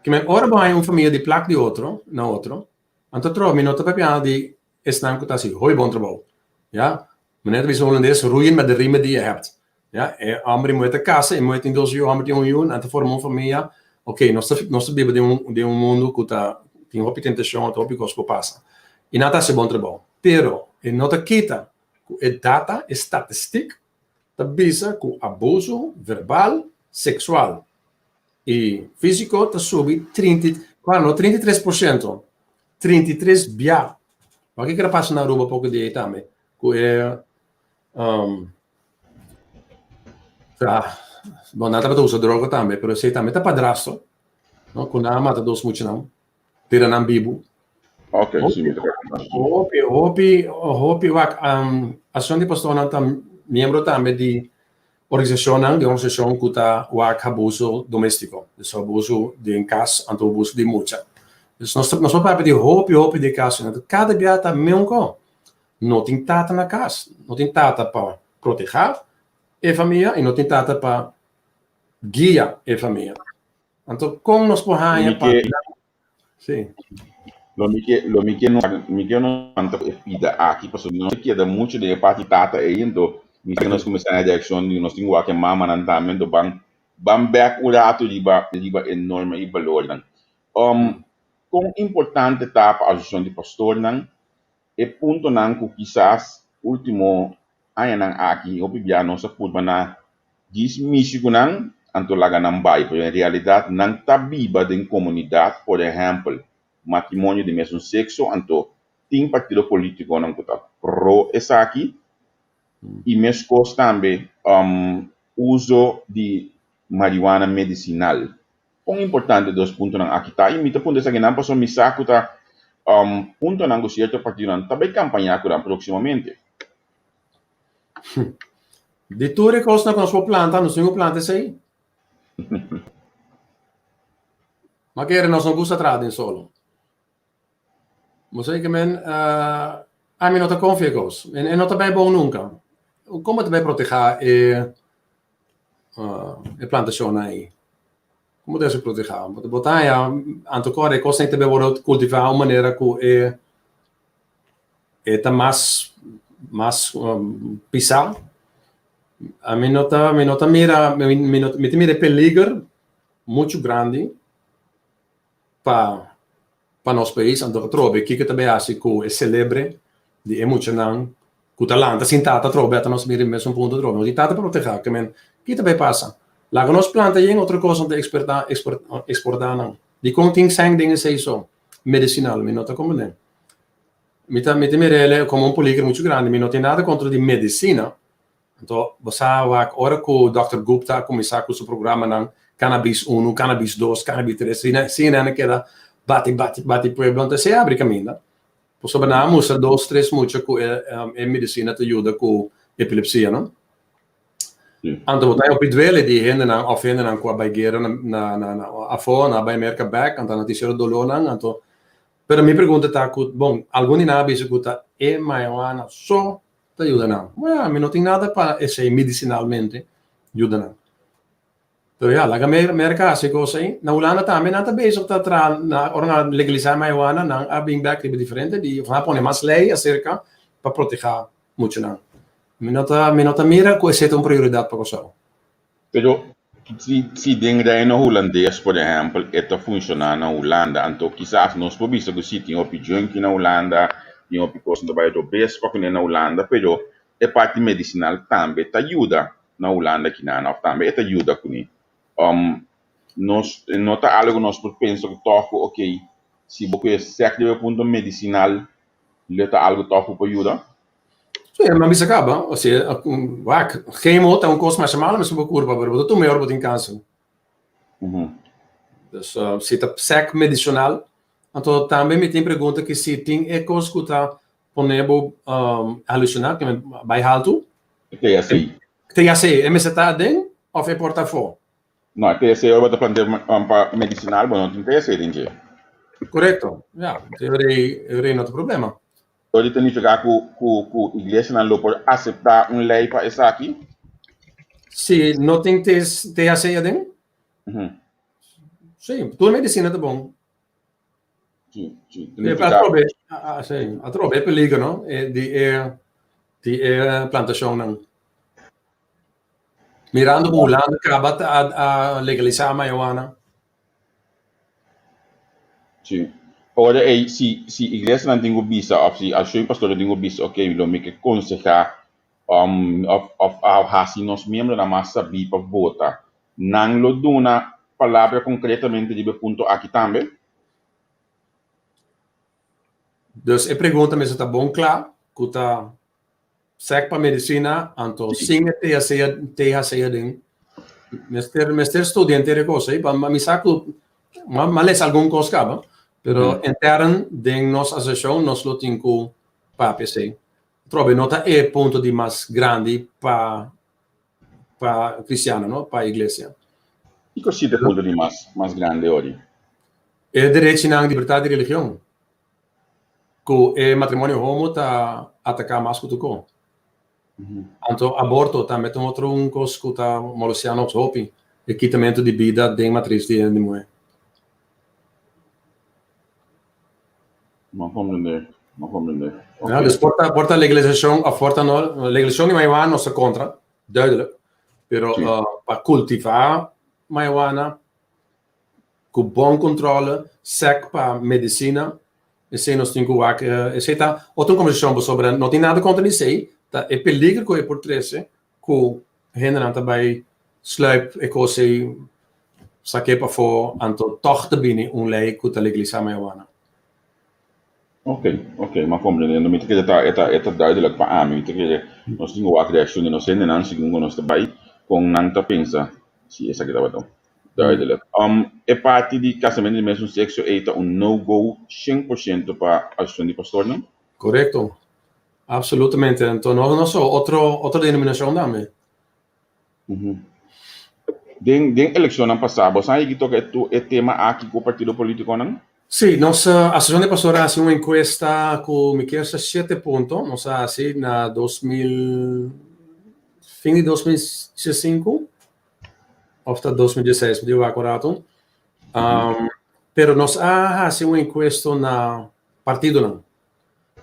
Ke men ora bo haña un famia di plak di otro na otro, anto atrobe mi no ta papiando di esnan ku ta hasi hopi bon trabou, ya. Meneer ta bisa Holandes, roeien met de riemen die je hebt. Ya, e homber y muher ta casa, e muher tin dos yu, homber tin un yu, nan ta forma un famia. Ok, nos ta nos ta biba den un den un mundu ku ta tin hopi tentashon, ta hopi kos por pasa. Y nan ta hasi bon trabou. Pero e no ta kita ku e data, e statistik ta bisa ku abuso verbal, seksual y físiko ta subi trinta i, no 33%, 33 bia. Wak kiko a pasa na Aruba poko dia ei tambe. Ku e um, ta, bon, nan tabata usa droga tambe, pero esei tambe ta padrastro, no? Ku nan a mata dos muchanan, tira nan bibu. Ok, sí, mi ta Hopi, hopi, hopi, wak, um, Asociacion di Pastornan ta miembro tambe di organisashonnan, di organisashon ku ta wak abuso doméstiko, dus abuso den kas, anto abuso di mucha. Dus nos, nos por papia di hopi, hopi di e kasonan. Kada bia ta meun kon. No tin tata na kas, no tin tata pa protehá e famia i no tin tata pa guia e famia. Anto kon nos por haña pa Sí. Lo mi ke, lo mi ke no, mi ke no anta e pida aki, pasobra nos keda mucho den e parti tata ei, anto mi ke nos kuminsá na e direkshon di nos tin wak e mamanan tambe, anto ban ban bèk un ratu riba riba e norma i balornan. Um, kon importante ta pa Asosiashon di Pastornan E puntonan ku kisas último añanan aki hopi bia nos a purba na djis mishi ku nan, anto laga nan bai, pero en realidat nan ta biba den komunidat, por ehèmpel matrimonio di mesun sekso, anto tin partido polítikonan ku ta pro esaki i meskos tambe uso di marihuana medisinal. Kon importante dos puntonan aki ta i mi ta puntra esakinan pasobra mi sa ku ta puntonan ku sierto partidonan ta bai kampañá ku nan próksimamente. Di tur e kosnan ku nos por planta, nos tin ku planta esei. Ma kere nos no gusta traha den solo. Bo sa ke men ami no ta konfia e kos. E no ta bai bon nunka. Komo ta bai protehá e e plantashonnan ei? Komo ta hasi protehá? Bo ta haña anto kòrda e kosnan ei ta bai wòrdu kultivá un manera ku e e ta mas mas pisá. Ami no ta mi no ta mira mi no mi ta mira e peliger muchu grandi pa pa nos pais anto atrobe kiko ta bay haci cu e celebre di e muchanan cu ta lanta sin tata atrobe ata nos mira e mesun punto atrobe no tin tata pa proteha ke men ki ta bay pasa laga nos planta yen otro cos nan ta experta exporta nan dicon tin seng den esey so medicinal mi no ta comprende mi ta mi ta mirele como un peligro mucho grandi mi no tin nada contra di medicina. Anto bo sa wak ora ku Dòkter Gupta a kuminsá ku su programanan Cannabis unu, Cannabis dos, Cannabis tres, asina asina nan a keda bati bati bati pueblo, anto esei a abri kaminda. Pasobra nan a mustra dos tres mucha ku e e medisina ta yuda ku epilepsia, no? Anto bo ta hopi duele di hendenan òf hendenan ku a bai guera na na na afó, nan a bai Merka bèk, anto nan tin sierto dolónan, anto pero mi pregunta ta ku, bon, algun di nan a bisa ku ta e marihuana so ta yuda nan. Bueno, mi no tin nada pa esei medicinalmente yuda nan. Pero ya, laga Merca haci e cos ei. Na Hulanda tambe nan ta bezig ta traha, na ora nan a legalisa marihuana, nan a bin bek riba diferente di, of nan a pone mas ley acerca pa proteha muchanan. Mi no ta, mi no ta mira cu esei ta un prioridad pa Kòrsou. Pero si si den Reino Hulandes por ehèmpel e ta funshoná na Hulanda, anto kisas nos por bisa ku si tin hopi junkie na Hulanda, tin hopi kos ku ta bai robes pa kuné na Hulanda, pero e parti medisinal tambe ta yuda na Hulanda kinan òf tambe e ta yuda kuné. Nos no ta algu ku nos por pensa ku tòg ku okey si bo kue sèk riba e punto medisinal lo ta algu tòg ku por yuda? Sí, mi a bisa caba. Osea, wak, chemo ta un cos masha malo mesmo pa curpa, pero bo ta tuma e ora bo tin cancer. Dus, si ta sec medicinal, anto tambe mi tin pregunta ki si tin e cos cu ta pone bo haluciná, ke men bai haltu. THC. THC, e mester ta aden of e por ta afó? No, e THC ora bo ta plant'é pa medisinal bo no tin THC den dje. Korekto, ya. E ora ei, e ora ei no ta problema. Lo di ta nifiká ku ku ku iglesianan lo por aseptá un lei pa esaki? Si no tin THC aden? Sí, tur medisina ta bon. Sí, sí. Atrobe, sí, atrobe e peligro, no? Di e di e plantashonnan. Mirando ku Hulanda kaba ta a legalisá marihuana. Sí. Ora ei, si si iglesianan tin ku bisa òf si alshon i pastornan tin ku bisa, oke, lo mi ke konsehá òf òf hasi nos miembronan mas sabí pa vota, nan lo duna palabra konkretamente riba e punto aki tambe? Dus e pregunta mester ta bon kla ku ta Sek pa medicina, anto sin e THC, THC aden. Mester, mester studia entero e cos, pa mi sa cu m'a lesa algun cos caba, pero intern den nos asociacion nos lo tin cu papia esey. Atrobe no ta e punto di mas grandi pa pa cristiano, no, pa iglesia. Kico si ta e punto di mas mas grandi ori? E derechinan libertad di religion. Ku e matrimonio homo ta ataká mas ku tuko. Anto aborto tambe ta un otro un kos ku ta molestiá nos hopi, e kitamentu di bida den matris di hende muhé. No komprendé, no komprendé. Ja, dus por ta, por ta legalisashon òf por ta no, legalisashon di marihuana nos ta kontra, duidelijk, pero pa kultivá marihuana Ku bon kontrole, sèk pa medisina, esei nos tin ku wak, esei ta otro kombersashon pasobra no tin nada kontra di esei, ta e peliger ku e por trese ku hendenan ta bai sluip e kos ei sak'é pafó anto tòg ta bini un lei ku ta legalisá marihuana. Ok, ok, m'a komprendé. Mi ta kere ta e ta e ta duidelijk pa ami. Mi ta kere nos tin ku wak reakshon di nos hendenan segun ku nos ta bai kon nan ta pensa si esaki tabata Duidelijk. E parti di casamentu di mesun sexo ei ta un no-go 100% pa Asociacion di Pastornan? Correcto. Absolutamente. Anto no no so, otro otro denominacion tambe. Den den eleccionnan pasá bo sa yegi toca e e tema aki cu partido politiconan? Sí, nos Asociacion di Pastor a haci un encuesta cu mi kier sa shete punto, nos a haci na 2000 fin di 2015. Of ta 2016, mi di wak un rato. Um, pero nos a hasi un encuesto na partidonan.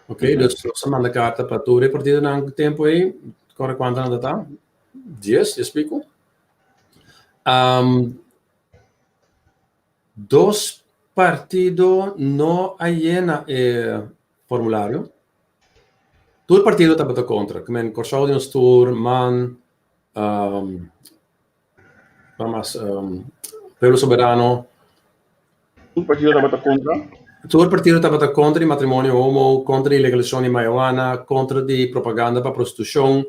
Ok, mm -hmm. dus nos a manda carta pa tur e partidonan tempo ei, kore kuanto nan ta? 10, 10 pico. Um, dos partido no a llena e formulario. Tur partido tabata contra. Men Kòrsou di nos tur, man, Um, mas, um, Pueblo Soberano. Tur partido tabata kontra? Tur partido tabata kontra di matrimonio homo, kontra di legalisashon di marihuana, kontra di propaganda pa prostitushon,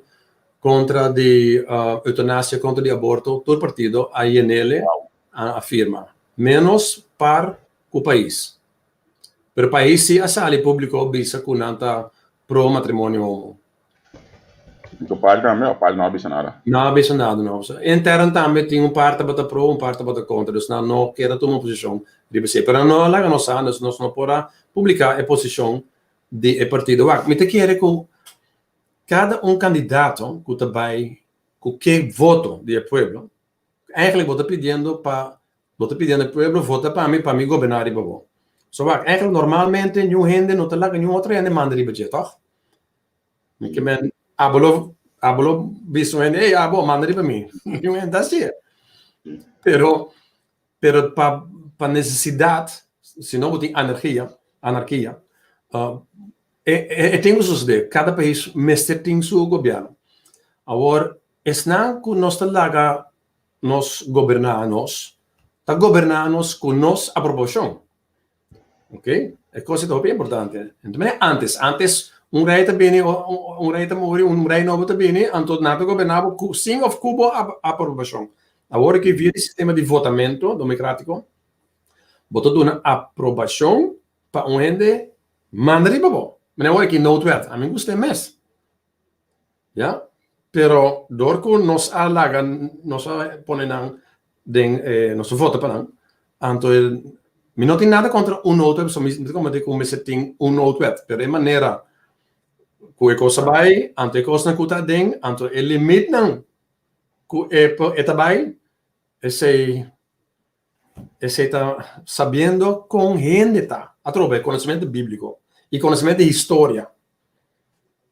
kontra di uh, eutanasia, kontra di aborto. Tur partido a yenele, wow. a, a firma. Menos par ku pais. Pero pais si a sali publiko bisa ku nan ta pro matrimonio homo. Anto par tambe o par no a bisa nada? No a bisa nada, no. Intern tambe tin un par tabata pro, un par tabata kontra, dus nan no kier a tuma un posishon riba esei. Pero nan no a laga nos sa, dus nos no por a publiká e posishon di e partido. Wak, mi ta kere ku kada un kandidato ku ta bai ku ke voto di e pueblo, Eigenlijk bo ta pidiendo pa bo ta pidiendo e pueblo vota pa mi pa mi goberná riba bo. So wak, eigenlijk normalmente niun hende no ta laga niun otro hende manda riba dje, tòg? Mi ke men abo lo abo lo bisa un hende, ey abo manda riba mi. Niun hende ta hasié. Pero pero pa pa nesesidat, si no bo tin anargia, anarkia, e e tin ku sosodé. Kada pais mester tin su gobièrnu. Awor Esnan ku nos ta laga nos goberná nos, ta goberná nos ku nos aprobashon. Ok? E kos ei ta hopi importante. Enton manera antes, antes un rei ta bini, un rei ta muri, un rei nobo ta bini, anto nan ta goberná bo ku sin òf ku bo aprobashon. Awor aki via di sistema di votamento demokratiko, bo ta duna aprobashon pa un hende manda riba bo. Manera awor aki noodwet, ami gusta e mes. Ya, pero dor ku nos a laga, nos a pone nan Den eh, nos vota pa nan. Anto mi no tin nada kontra un noodwet, so mi ta komprendé ku mester tin un noodwet, pero e manera ku e kos a bai, anto e kosnan ku ta aden, anto e limitnan ku e e ta bai, esei esei ta sabiendo kon hende ta, atrobe konosementu bíbliko i konosementu di historia,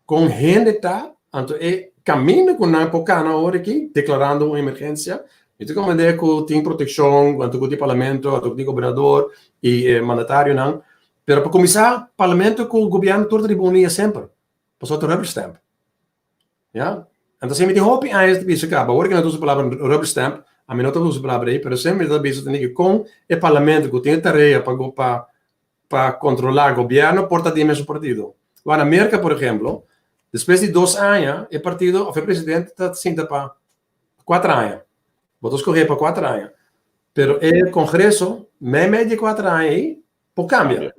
kon hende ta, anto e kaminda ku nan por kana awor aki, deklarando un emergensia, mi ta komprendé ku tin protekshon, anto ku tin parlamento, anto ku tin gobernador i e mandatarionan, pero pa kuminsá parlamento ku gobièrnu tur ta riba un liña semper, pasobra ta rubber stamp. Ya. Anto si mi tin hopi años ta bisa kaba, awor ku nan ta usa palabra rubber stamp, ami no ta usa e palabra ei, pero semper mi ta bisa tene ku kon e parlamento ku tin e tarea pa pa pa kontrolá gobièrnu por ta di e mesun partido. Wak na Merka por ehemplo, despues di dos aña e partido òf e presidente ta sinta pa kuater aña. Bo ta skohé pa kuater aña. Pero e kongreso meimei di e kuater aña ei por kambia.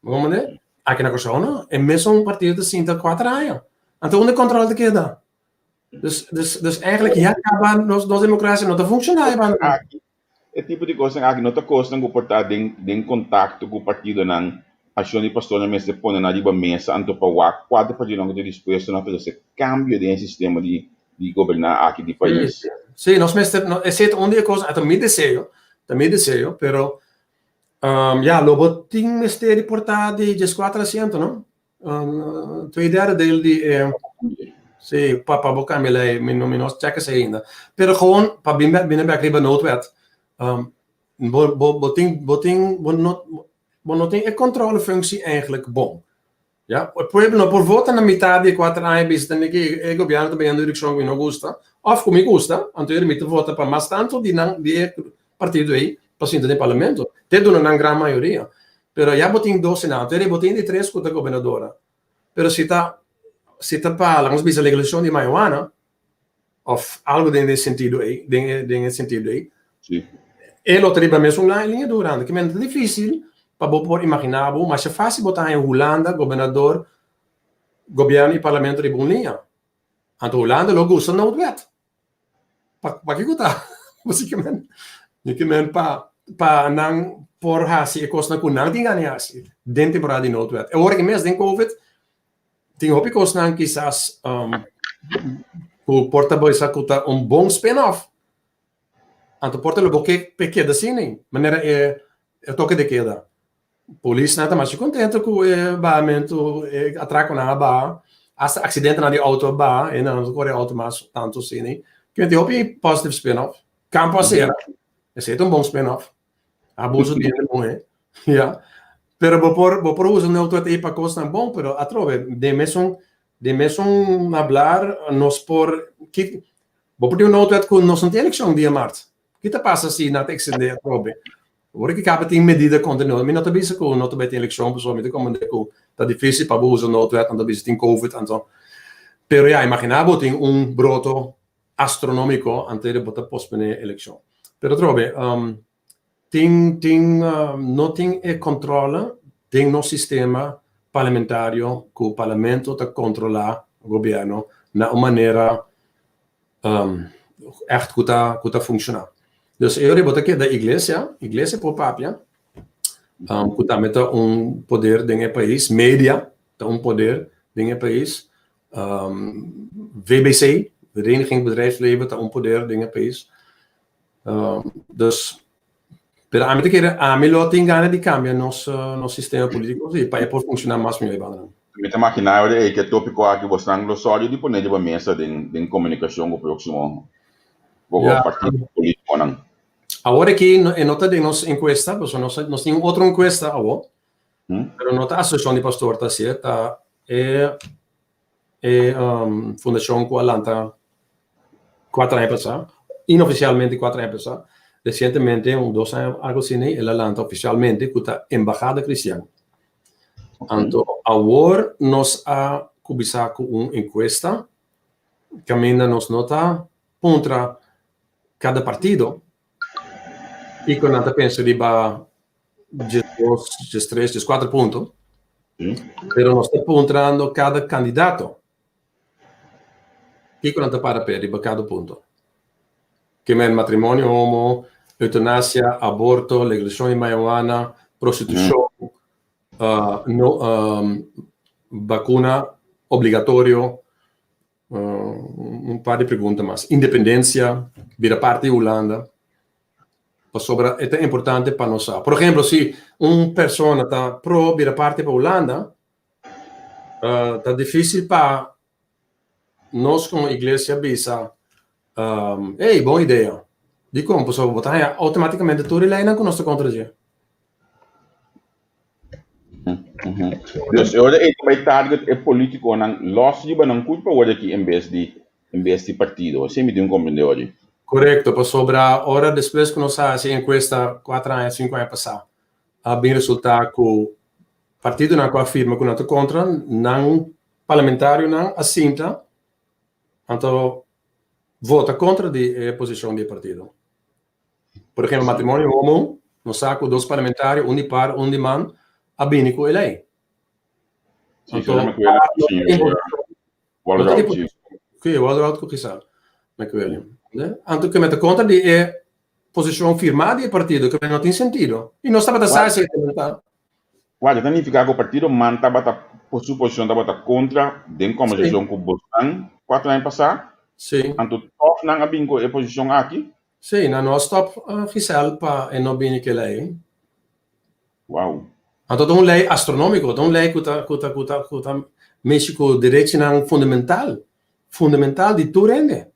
Bo comprende? Aki na Kòrsou no, e mesun partido ta sinta kuater aña. Anto unda e kòntròl ta keda? Dus, dus, dus eigenlijk ya kaba nos, nos demokrasia no ta funshoná e banda. Aki, e tipo di kosnan aki no ta kosnan ku por ta den, den kontakto ku partidonan. Akshon di pastornan mester pone nan riba mesa anto pa wak kua ta partidonan ku ta dispuesto na trese kambio den e sistema di, di goberná aki di pais. Sí, nos mester, no, esei ta un di e kosnan, ta mi deseo, ta mi deseo, pero Ya, lo bo tin mester di por ta di dieskuater asiento, no? Twee derde deel di e Sí, pa pa bo kambia lei, mi no mi no chèk esei ainda. Pero gewoon pa bin bèk bini bèk riba noodwet, bo bo bo tin bo tin bo no bo no tin e controlefunctie eigenlijk bon. Ya, e pueblo no por vota na mitad di e kuater aña bisa tende ki e gobièrnu ta bayendo direkshon ku mi no gusta òf ku mi gusta, anto mi ta vota pa mas tantu di nan di e partido ei pa sinta den parlamento. Te duna nan gran mayoria. Pero ya bo tin dos senador i bo tin di tres ku ta gobernadora. Pero si ta si ta pa laga nos bisa legalisashon di marihuana òf algu den e sentido ei den e den e sentido ei e lo ta riba mesun liña durante. Kimen ta difísil pa bo por imaginá bo, masha fásil bo ta haña Hulanda, gobernador, gobièrnu i parlamento riba un liña. Anto Hulanda lo gusta noodwet. Pa pakiko ta? Básicamente, mi ke men pa pa nan por hasi e kosnan ku nan tin gana di hasi den temporada di noodwet. E ora ki mes den covid tin hopi kosnan kisas ku por ta bisa ku ta un bon spin-off. Anto por ta lo bo ke p'e keda asina, manera e toke de keda. Polisnan ta masha contento cu e bahamento, e atraconan a baha, hasta accidentenan di auto a baha, e nan no ta core auto mas tanto asina. Kimen tin hopi positive spin-off. Campo a cera, esey ta un bon spin-off. Abuso di hende muhe, ya. Pero bo por, bo por usa un auto ey pa cosnan bon, pero atrobe den mesun, den mesun hablar nos por, ki, bo por tin un auto cu nos no tin eleccion dia mart. Ki ta pasa si nan ta extende atrobe? Ora ki kaba tin medida kontra nos, mi no ta bisa ku no ta bai tin elekshon pasobra mi ta komprende ku ta difisil pa bo usa noodwet, nan ta bisa tin covid anto. Pero ya, imaginá bo tin un broto astronomiko anto bo ta posponé elekshon. Pero atrobe, tin tin no tin e kontrole den nos sistema parlamentario ku parlamento ta kontrolá gobièrnu na un manera Ègt ku ta ku ta funshoná. Dus e ora bo ta keda iglesia, iglesia por papia, ku tambe ta un poder den e pais, media ta un poder den e pais, VBC, Vereniging Bedrijfsleven, ta un poder den e pais. Dus, pero ami ta kere, ami lo tin gana di kambia nos nos sistema politico si pa e por funshoná mas mihó e bandanan. Mi ta maginá ora ei ku e tópiko aki bosnan lo sòru di pone riba mesa den den komunikashon ku próksimo partido polítikonan. Awor aki e no ta den nos enkuesta, pasobra nos nos tin un otro enkuesta awor, pero no ta Asosiashon di Pastor ta hasié, ta e e fundashon ku a lanta kuater aña pasá, inofisialmente kuater aña pasá, resientemente un dos aña algu asina el a lanta ofisialmente ku ta Embahada Kristian. Anto awor nos a kuminsá ku un enkuesta kaminda nos no ta puntra kada partido kiko nan ta pensa riba diesdos, diestres, dieskuater punto, pero nos ta puntrando kada kandidato kiko nan ta para p'e riba kada punto. Ke men matrimonio homo, eutanasia, aborto, legalisashon di marihuana, prostitushon, no bakuna obligatorio, un par di pregunta mas. Independensia, bira parti di Hulanda. Pasobra e ta importante pa nos sa. Por ehemplo, si un persona ta pro bira parti pa Hulanda, ta difícil pa nos komo iglesia bisa, Ey, bon idea. Dikon? Pasobra bo ta haña outomátikamente tur e leinan ku nos ta kontra dje. Dus e ora ei ta bai target e politikonan lòs riba nan kulpa ora aki en bes di en bes di partido. Así mi tin komprendé ora. Korekto, pasobra ora despues ku nos a hasi enkuesta kuater aña, sinku aña pasá, a bin resultá ku partidonan ku a firma ku nan ta kontra, nan Parlamentarionan a sinta anto vota kontra di e posishon di e partido. Por ehempel, matrimonio homo, nos sa ku dos parlamentario, un di par, un di man, a bini ku e lei. Anto, Sí, Walroud ku Giselle McWilliam. Anto ku meta kontra di e posishon firmá di e partido, ku no tin sentido. I nos tabata sa esei ta. Wak, ta nifiká ku partido man tabata su posishon tabata kontra den kòmbersashon ku bosnan kuater aña pasá? Sí. Anto tòg nan a bin ku e posishon aki? Sí, nan no a stòp Gisèle pa e no bini ku e lei. Wou. Anto ta un lei astronómiko, ta un lei ku ta ku ta ku ta ku ta mishi ku derechinan fundamental, fundamental di tur hende.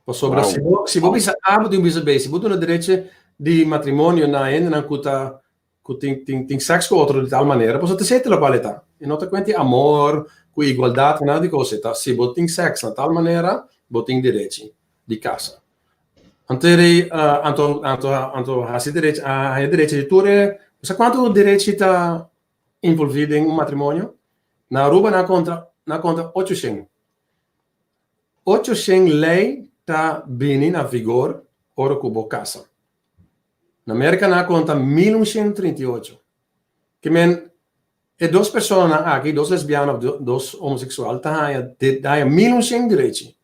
Pasobra si bo, si bo bisa A, bo tin bisa B. Si bo duna derecho di matrimonio na hendenan ku ta ku tin tin tin sèks ku otro di tal manera, pasobra ta esei ta lokual e ta. E no ta kuenta di amor, ku igualdat, ku nada di kos. E ta si bo tin sèks na tal manera, bo tin derechi di kasa. Anto e rei anto anto anto hasi derechi a haña derechi di tur e bo sa kuantu derechi ta involví den un matrimonio? Na Aruba nan a konta nan a konta ocho shen. 800 lei ta bini na vigor ora ku bo kasa. Na Merka nan a konta 1138. Ke men e dos personanan aki, dos lesbiana òf dos homoseksual ta haña ta haña 1100 derechi.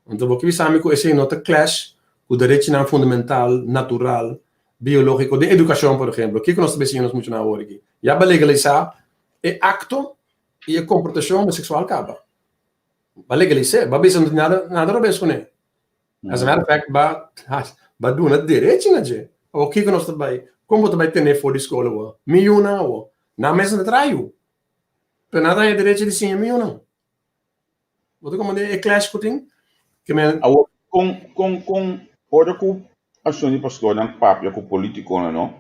Anto bo ke bisa mi ku esei no ta clash ku derechinan fundamental, natural, biológiko den edukashon por ehemplo. Kiko nos ta bisa nos muchanan awor aki? Ya bo a legalisá e akto i e komportashon homoseksual kaba. Ba legalis'é, ba bisa no tin nada nada robes kuné. As a matter of fact, ba ba duna derechi na dje. Awor kiko nos ta bai, kon bo ta bai ten'é for di skol awor? Mi yunan awor, nan mes no ta traha yu, pero nan ta haña derechi di siña mi yunan. Bo ta komprendé e clash ku tin? Ke men. Awor, kon kon kon ora ku Ashon di pastornan papia ku politikonan no,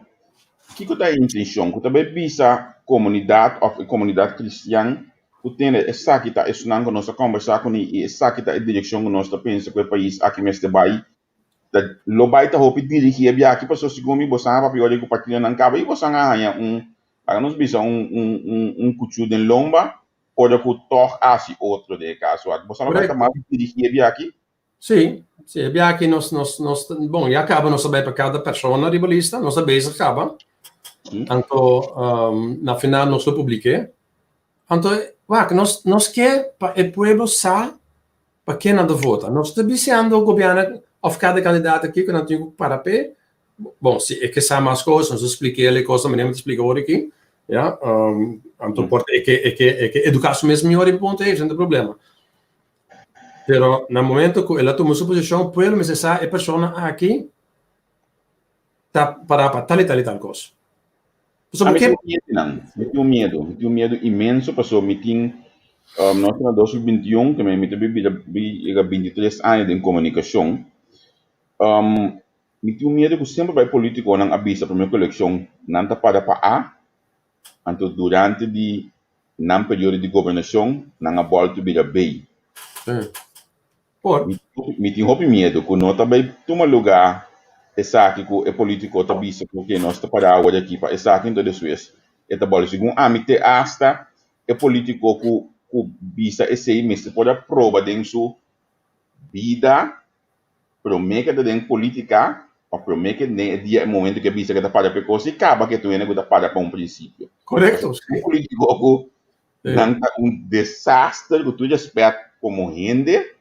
kiko ta e intenshon? Ku ta bai bisa komunidat òf e komunidat kristian ku tende esaki ta esunnan ku nos a kombersá kuné i esaki ta e direkshon ku nos ta pensa ku e pais aki mester bai? Ta lo bai ta hopi dirigí e biaha aki pasobra segun mi bosan a papia ora ku partidonan kaba i bosan a haña un laga nos bisa un un un un kuchú den lomba ora ku tòg hasi otro den e kaso aki. Bosan lo bai ta mas dirigí e biaha aki? Sí, sí, e biaha aki nos, nos, nos, bon, ya kaba nos a bai pa kada persona riba lista, nos a bezig kaba. Anto, na final nos lo publik'é. Anto, wak, nos, nos ke pa e pueblo sa pa ken nan ta vota. Nos ta bisiando gobièrnu òf kada kandidato kiko nan tin ku para p'e. Bon, si e ke sa mas kos, nos ta splik'é e kosnan manera mi ta splika awor aki, ya. Anto por ta e ke, e ke, e ke eduká su mes mihó riba e punto ei, esei no ta problema. Pero na momento ku el a tuma su posishon, pueblo mester sa e persona aki ta pará pa tal i tal i tal kos. Pasobra mi tin miedu nan, mi tin un miedu, mi tin un miedu inmenso pasobra mi tin, nos ta na 2021, ke mi ta bi yega 23 aña den komunikashon, mi tin un miedu ku semper bai politikonan a bisa promé ku elekshon nan ta para pa A, Anto durante di nan periodo di gobernashon nan a bòltu bira bei. Por. Mi tin hopi miedu ku no ta bai tuma lugá esaki ku e polítiko ta bisa ku oke nos ta pará awor aki pa esaki anto despues e ta bòltu. Segun ami te asta e polítiko ku ku bisa esei mester por a proba den su bida Promé ke ta den polítika òf promé ke den e dia e momento ke bisa ke ta para pa e kos i kaba ke tur hende ku ta para pa un prinsipio. Korekto, si. Un polítiko ku nan ta un desaster ku tur respèt komo hende.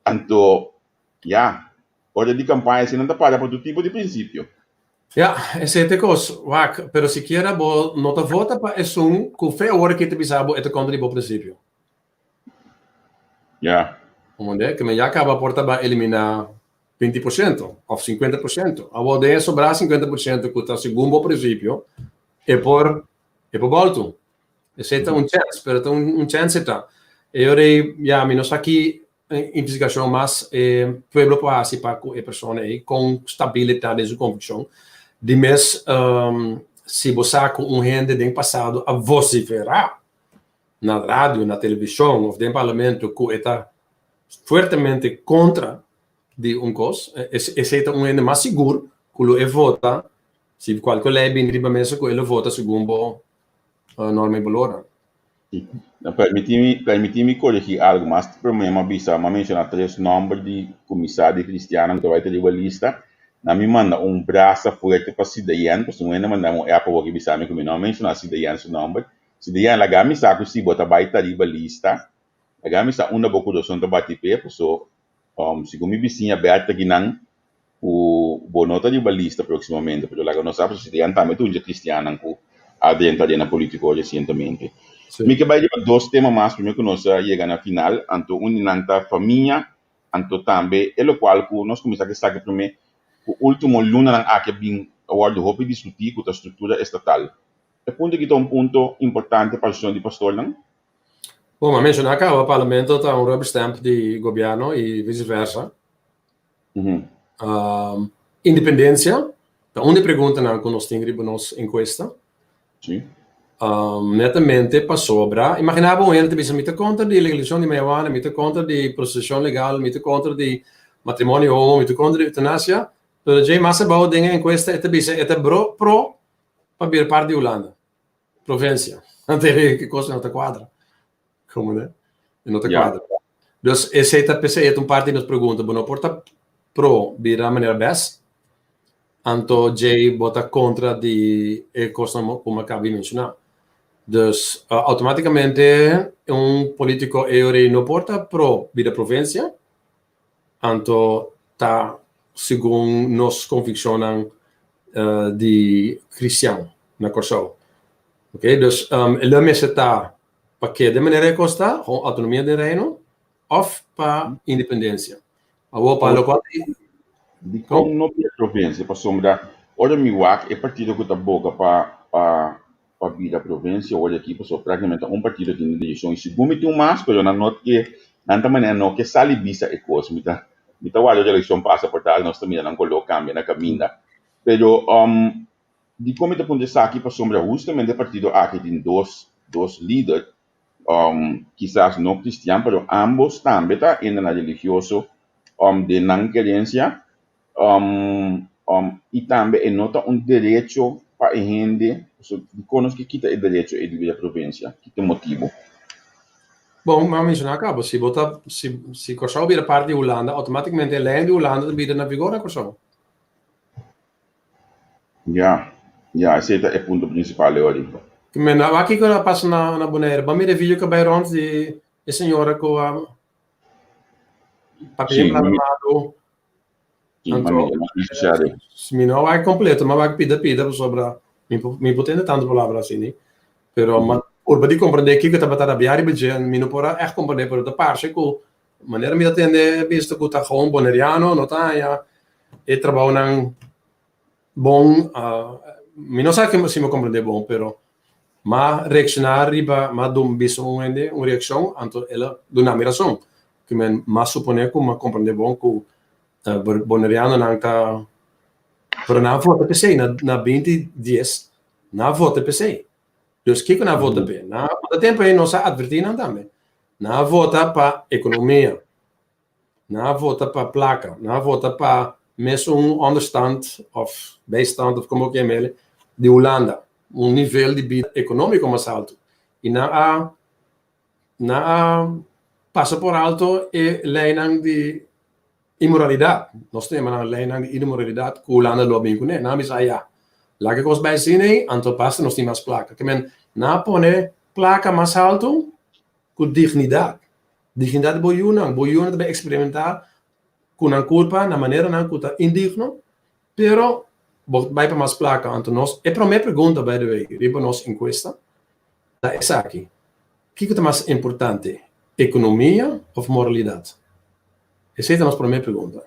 Anto, ya, ora di kampaña asina nan ta para pa tur tipo di prinsipio. Ya, esei ta e kos. Wak, pero sikiera bo no ta vota pa esun ku fe awor aki ta bisa bo e ta kontra di bo prinsipio. Ya. Komprendé? Ke men ya kaba por ta bai eliminá 20% òf 50%. Awor den e sobrá 50% ku ta segun bo prinsipio, e por e por bòltu. Esei ta un chèns, pero ta un chèns e ta. E ora ei, ya, mi no sa ki investigashon mas e pueblo por hasi pa ku e persona ei, kon stabil e ta den su konvikshon. Di mes, si bo sa ku un hende den pasado a vosiferá na radio, na televishon òf den parlamento ku e ta fuertemente kontra di un kos, esei ta un hende mas sigur ku lo e vota si kualke lei bini riba mesa ku e lo vota segun bo norma i balornan. Permití mi, permití mi korigí algu. Mas promé mi a bisa, mi a menshoná tres nòmber di kuminsá di kristiannan ku ta bai ta riba lista. Nan mi manda un brasa fuerte pa Sidayen, pasobra un hende a manda mi un app awor i bisa mi ku mi no a menshoná Sidayen su nòmber. Sidayen, laga mi sa ku si bo ta bai ta riba lista, laga mi sa unda bo kurason ta bati p'e, paso segun mi bisiña Bertha kinan ku bo no ta riba lista próksimamente, pero laga nos sa pasobra Sidayen tambe ta un dje kristiannan ku a drenta den na polítiko resientemente. Mi ke bai riba dos tema mas promé ku nos a yega na final, anto un di nan ta famia, anto tambe e lokual ku nos kuminsá ke saki promé ku último lunanan aki a bin a wòrdu hopi diskutí ku ta struktura estatal. E punto aki ta un punto importante pa asosiashon di pastornan. Bon, m'a menshoná kaba, parlamento ta un rubber stamp di gobièrnu i vice versa. Independensia ta un di e preguntanan ku nos tin riba nos enkuesta. Netamente pasobra, imaginá bo un hende ta bisa mi ta kontra di legalisashon di marihuana, mi ta kontra di prostitushon legal, mi ta kontra di matrimonio homo, mi ta kontra di eutanasia, pero djei mas abou den e enkuesta e ta bisa e ta pro pa bira parti di Hulanda, provinsia. Anto e kos no ta kuadra. Komo ne? E no ta kuadra. Dus esei ta p'esei e ta un parti di nos pregunta. Bo no por ta pro bira manera bes, anto djei bo ta kontra di e kosnan ku mi a kaba di menshoná. Dus outomátikamente un polítiko e ora ei no por ta pro bira provinsia, Anto ta segun nos konvikshonnan di kristian na Kòrsou. Oke, dus e lo mester ta pa keda manera e kos ta, gewoon outonomia den Reino, òf pa independensia. Awor pa lokual di. Dikon no bira provinsia? Pasobra ora mi wak e partido ku ta boga pa pa pa bira provinsia ora aki pasobra praktikamente un partido tin e direkshon i segun mi tin un mas pero nan no ke nan ta manera no ke sali bisa e kos mi ta mi ta warda ora elekshon pasa por tal nos ta mira nan koló kambia na kaminda pero dikon mi ta puntra esaki pasobra hustamente e partido aki tin dos dos lider kisas no kristian pero ambos tambe ta hendenan religioso den nan kerensia i tambe e no ta un derecho pa e hende, pasobra dikon nos ke kita e derecho ei di bira provinsia? Ki ta e motibu? Bon, mi a menshoná kaba, si bo ta, si, si Kòrsou bira parti di Hulanda, outomátikamente e lei di Hulanda ta bira na vigor na Kòrsou. Ya, ya, esei ta e punto prinsipal e ora. Men, wak kiko a pasa na, na Bonaire. Bo a mira e video ku a bai rònt di e señora ku a papia Sí, plata mi, malu. sí, Anto, mami, mi share. mi no wak kompleto, ma wak pida pida pasobra mi por mi por tende tantu palabra asina. Pero ma purba di komprendé kiko tabata rabiá riba dje, mi no por a ègt komprendé, pero ta parse ku manera mi ta tende bisto ku ta gewoon boneriano no ta haña e trabounan bon. Mi no sa si mi a komprendé bon, pero m'a reakshoná riba, m'a dun bisa un hende un reakshon, anto el a duna mi rason. Ku men m'a suponé ku m'a komprendé bon ku bonerianonan ta, pero nan a vota p'esei na na binti dies, nan a vota p'esei. Dus kiko nan a vota p'e? Nan a vota tempu ei nos a atvertí nan tambe. Nan a vota pa ekonomia. Nan a vota pa plaka, nan a vota pa mesun onderstand of bijstand of como ke mele di Hulanda, un nivel di bida economico mas alto. Y nan a nan a pasa por alto e leynan di inmoralidad, nos ta yama nan leynan di inmoralidad cu Hulanda lo a bin cune. Nan a bisa ya, laga e cos bay asina ey, anto basta nos tin mas plaka. Ke men nan a pone plaka mas alto cu dignidad. Dignidat di bo yunan. Bo yunan ta bai eksperimentá ku nan kurpa na maneranan ku ta indigno, pero bo ta bai pa mas plaka. Anto nos, e promé pregunta, by the way, riba nos enkuesta ta esaki, Kiko ta mas importante, ekonomia òf moralidat? Esei ta nos promé pregunta.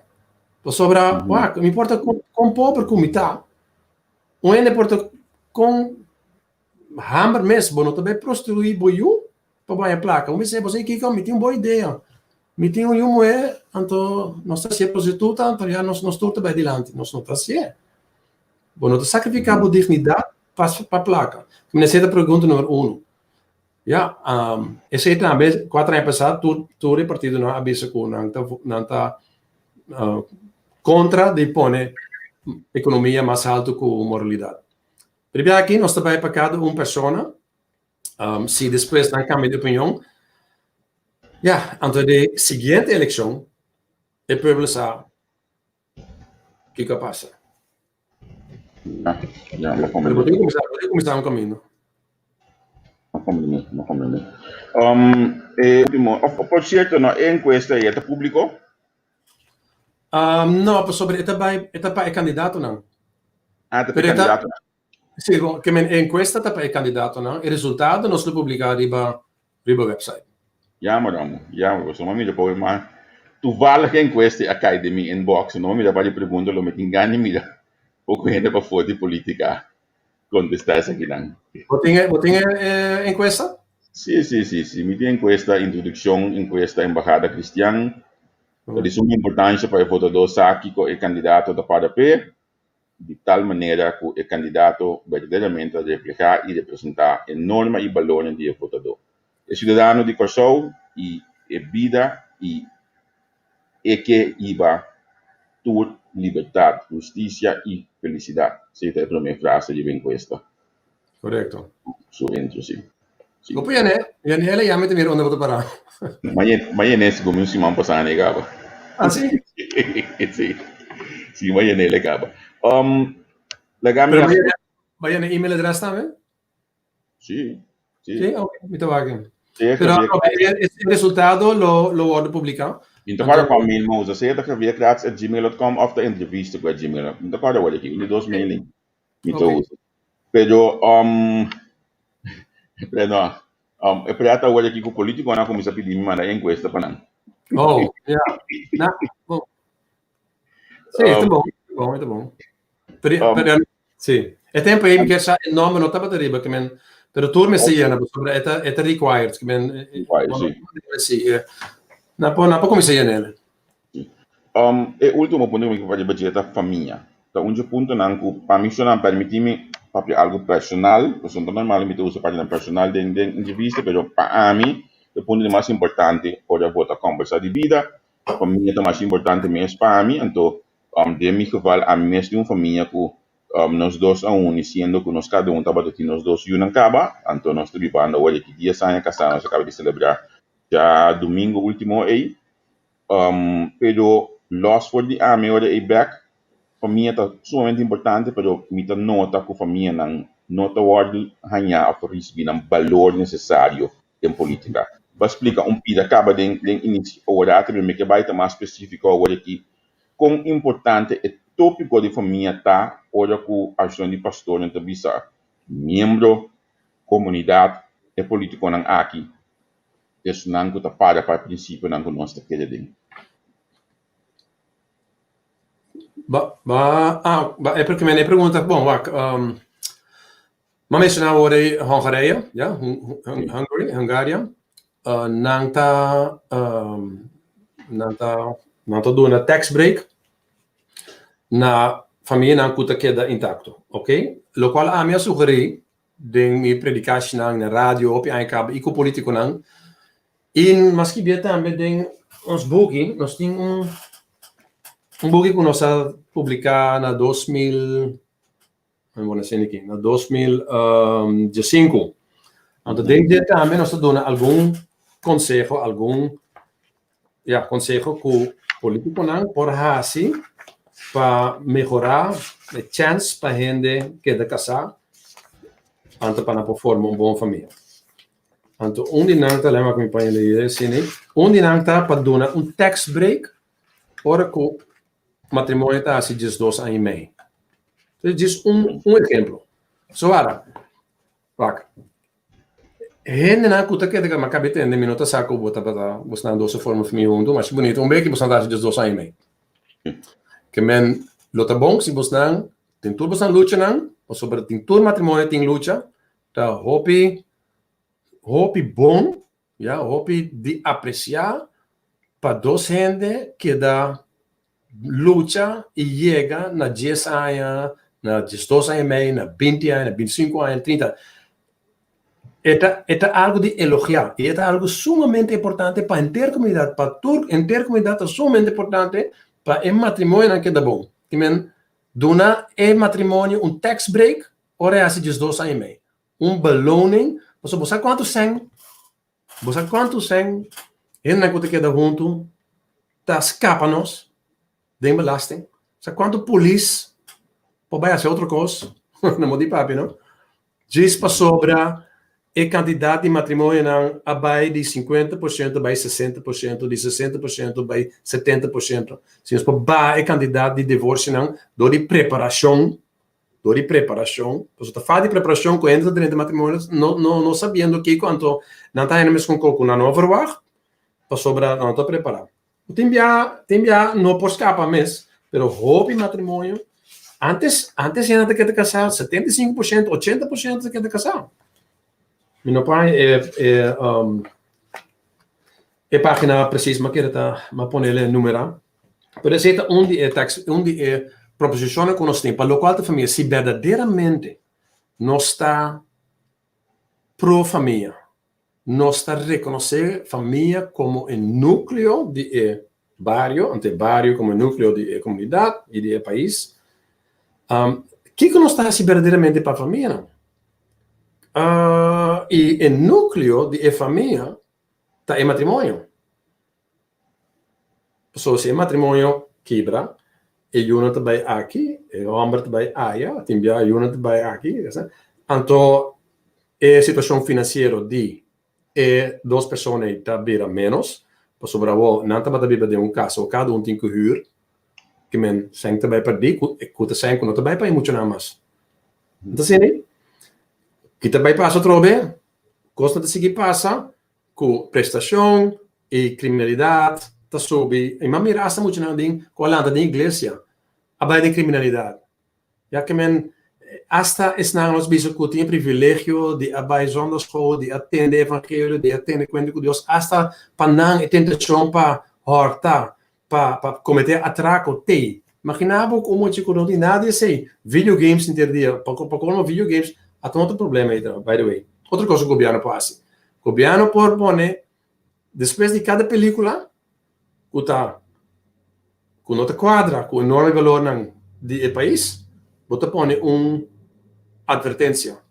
Pasobra, wak, no importa kon pober ku mi ta, un hende por ta kon hamber mes, bo no ta bai prostituí bo yu pa bo haña plaka. Bo mester bo sa kiko, mi tin un bon idea. Mi tin un yu muhé, anto nos ta hasié prostituta, anto ya nos nos tur ta bai dilanti. Nos no ta hasié. Bo no ta sakrifiká bo dignidat pa pa plaka. Esei ta pregunta numero uno. Ya, esei tambe kuater aña pasá tur tur e partidonan a bisa ku nan ta nan ta kontra di pone ekonomia mas haltu ku moralidat. Pribia aki nos ta bai pa kada un persona. Si despues nan kambia di opinion, ya, anto de siguiente elekshon e pueblo sa kiko a pasa. Ya, ya, lo Pero bo tin ku kuminsá, bo tin ku kuminsá un kaminda. No komprendé, no komprendé. E último, of, por sierto, no, e enkuesta ei e ta públiko? No, pasobra e ta bai, e ta pa e kandidatonan. Ah, ta pa e kandidatonan. Sí, bon, ke men e enkuesta ta pa e kandidatonan, e resultado nos lo publiká riba riba website. Jammer amo, jammer, pasobra mi mira pa oi ma toevallig e enkuesta a kai den mi inbox, no mi mira pa di pregunta lo mi tin gana di mira poko hende pafó di polítika kontestá esakinan. Bo tin e bo tin e enkuesta? Sí, sí, sí, sí, mi tin enkuesta, introdukshon, enkuesta Embahada Kristian, ta di suma importansha pa e votadó sa kiko e kandidato ta para p'e, di tal manera ku e kandidato berdaderamente ta reflehá i representá e norma i balornan di e votadó, e siudadano di Kòrsou i e bida i e ke hiba tur libertat, hustisia i felisidat. Esei ta e promé frase riba e enkuesta. Korekto. Su intro, si. Si. Bo por yene, yene el a yami ta mira unda bo ta pará. Ma yene segun mi un siman pasá ne kaba. Ah, si? Si. Si, ma yene el kaba. Um, laga mi Pero bo yene email address tambe? Si, si. Si, ok, mi ta wak. Pero e resultado lo lo wòrdu publiká. Mi ta kòrda kua mail mi a usa, sea ta javierkratz@gmail.com òf ta entrevista@gmail. Mi ta kòrda awor aki, un di dos mail mi ta usa. Pero um, pero no, um, e preta awor aki ku politikonan a kuminsá pidi mi manda enkuesta pa nan. Oh, ja. Na, bon. Sí, ta bon, ta bon, ta bon. Pero, pero, sí. E tempo ei mi kier sa e nomber no tabata riba, ke men, pero tur mester yena, pasobra e ta, e ta required, ke men, Required, sí. Sí, nan por, nan por kuminsá yen'el. E ultimo punto ku mi ke papia riba dje ta famia. Ta un dje puntonan ku pa mi shonnan permití mi papia algu personal, pasobra no ta normal mi ta usa partinan personal den den entrevista, pero pa ami e punto di mas importante ora bo ta kombersá di bida, famia ta mas importante mes pa ami, anto den mi geval ami mes tin un famia ku nos dos a uni siendo ku nos kada un tabata tin nos dos yunan kaba, anto nos ta bibando awor aki dies aña kasá nos a kaba di selebrá djadumingu ultimo ei. Pero los for di ami ora ei bek, famia ta sumamente importante pero mi ta nota ku famianan no ta wòrdu hañá òf risibí nan balor nesesario den polítika. Bo a splika un pida kaba den den inisio ora pero mi ke bai ta mas spesífiko awor aki kon importante e tópiko di famia ta ora ku Asociashon di Pastornan ta bisa miembro, komunidat, e polítikonan aki. Esunnan ku ta para pa e prinsipionan ku nos ta kere den. Ba, ba, ah, ba, e porque men pregunta, bon, wak, ma menciona awor ei Hongarije, ja, Hungary, Hungaria, nan ta, nan ta, nan ta duna tax break na famianan ku ta keda intakto, ok? Lokual ami a sugerí Den mi predikashinan na radio hopi aña kaba i ku politikonan. I mas ki bia tambe den nos buki, nos tin un un buki ku nos a publiká na 2000, mi pone asina aki, na 2015. Anto den dje tambe nos ta duna algun konseho, algun ya, konseho ku politikonan por hasi pa mehorá e chèns pa hende keda kasá anto pa nan por forma un bon famia. Anto un di nan ta, lema ku mi paña lei esei, un di nan ta pa duna un tax break ora ku matrimonio ta hasi 12 aña i mei. Entonses, un ehemplo. So awor, wak. Hendenan ku ta keda m'a kaba di tende, mi no ta sa ku bo tabata bosnan dos a forma famia huntu, masha bunita. Un beki bosnan ta hasi 12 aña i mei. Ke men lo ta bon si bosnan tin tur bosnan luchanan, pasobra tin tur matrimonio tin lucha, ta hopi hopi bon, ya, hopi di apresiá pa dos hende keda lucha i yega na 10 aña, na 12 aña i mei, na 20 aña, na 25 aña, 30. E ta algu di elogiá i ta algu sumamente importante pa henter komunidat, pa tur henter komunidat ta sumamente importante pa e matrimonionan keda bon. Ke men duna e matrimonio un tax break ora e hasi 12 aña i mei. Un beloning, pasobra bo sa kuantu sèn hendenan ku ta keda huntu ta skapa nos den belasting? Sa kuantu polis por bai hasi otro kos, no mo di papia, no? Djis pasobra e kantidat di matrimonionan a bai di 50% bai 60%, di 60% bai 70%. Si nos por baha e kantidat di divorsionan dor di preparashon, pasobra ta falta di preparashon ku hende ta drenta matrimonio no sabiendo kiko, anto nan ta haña mes kon ku nan no a verwacht, pasobra nan no ta prepará. Tin bia no por skapa mes, pero hopi matrimonio antes ya nan ta keda kasá, 75%, 80% ta keda kasá. Mi no por e página presis, m'a kere ta m'a ponele numerá. Pero esei ta un di e tax, un di e proposishonnan ku nos tin, pa lokual ta famia, si berdaderamente nos ta pro famia, nos ta rekonosé famia komo e núkleo di e bario, anto e bario komo e núkleo di e komunidat i di e pais, kiko nos ta hasi berdaderamente pa famianan? I e núkleo di e famia ta e matrimonio. Pasobra si e matrimonio kibra, e yunan ta bai aki, e hòmber ta bai aya, tin bia e yunan ta bai aki, anto e situashon finansiero di e dos persona ei ta bira ménos, pasobra awor nan tabata biba den un kas, awor kada un tin ku hür, ke men sèn ta bai pèrdí, ku ta sèn ku no ta bai pa e muchanan mas. No ta asina ei? Ki ta bai pasa atrobe? Kosnan ta sigui pasa ku prestashon i kriminalidat ta subi. I m'a mira asta muchanan den ku a lanta den iglesia a bai den kriminalidat. Ya ke men asta esnan nos bisa ku tin e privilegio di a bai zondagsschool, di a tende evangelio, di a tende kuenta ku Dios, asta pa nan e tentashon pa hòrta, pa kometé atrako t'ei. Imaginá bo ku un mucha ku no tin nada di esei, video games henter dia, pa kolmo video games a ta un otro problema ei ta, by the way. Otro kos ku gobièrnu por hasi, gobièrnu por pone despues di kada pelíkula ku ta ku no ta kuadra ku e norma i balornan di e pais, bo ta pone un atvertensia.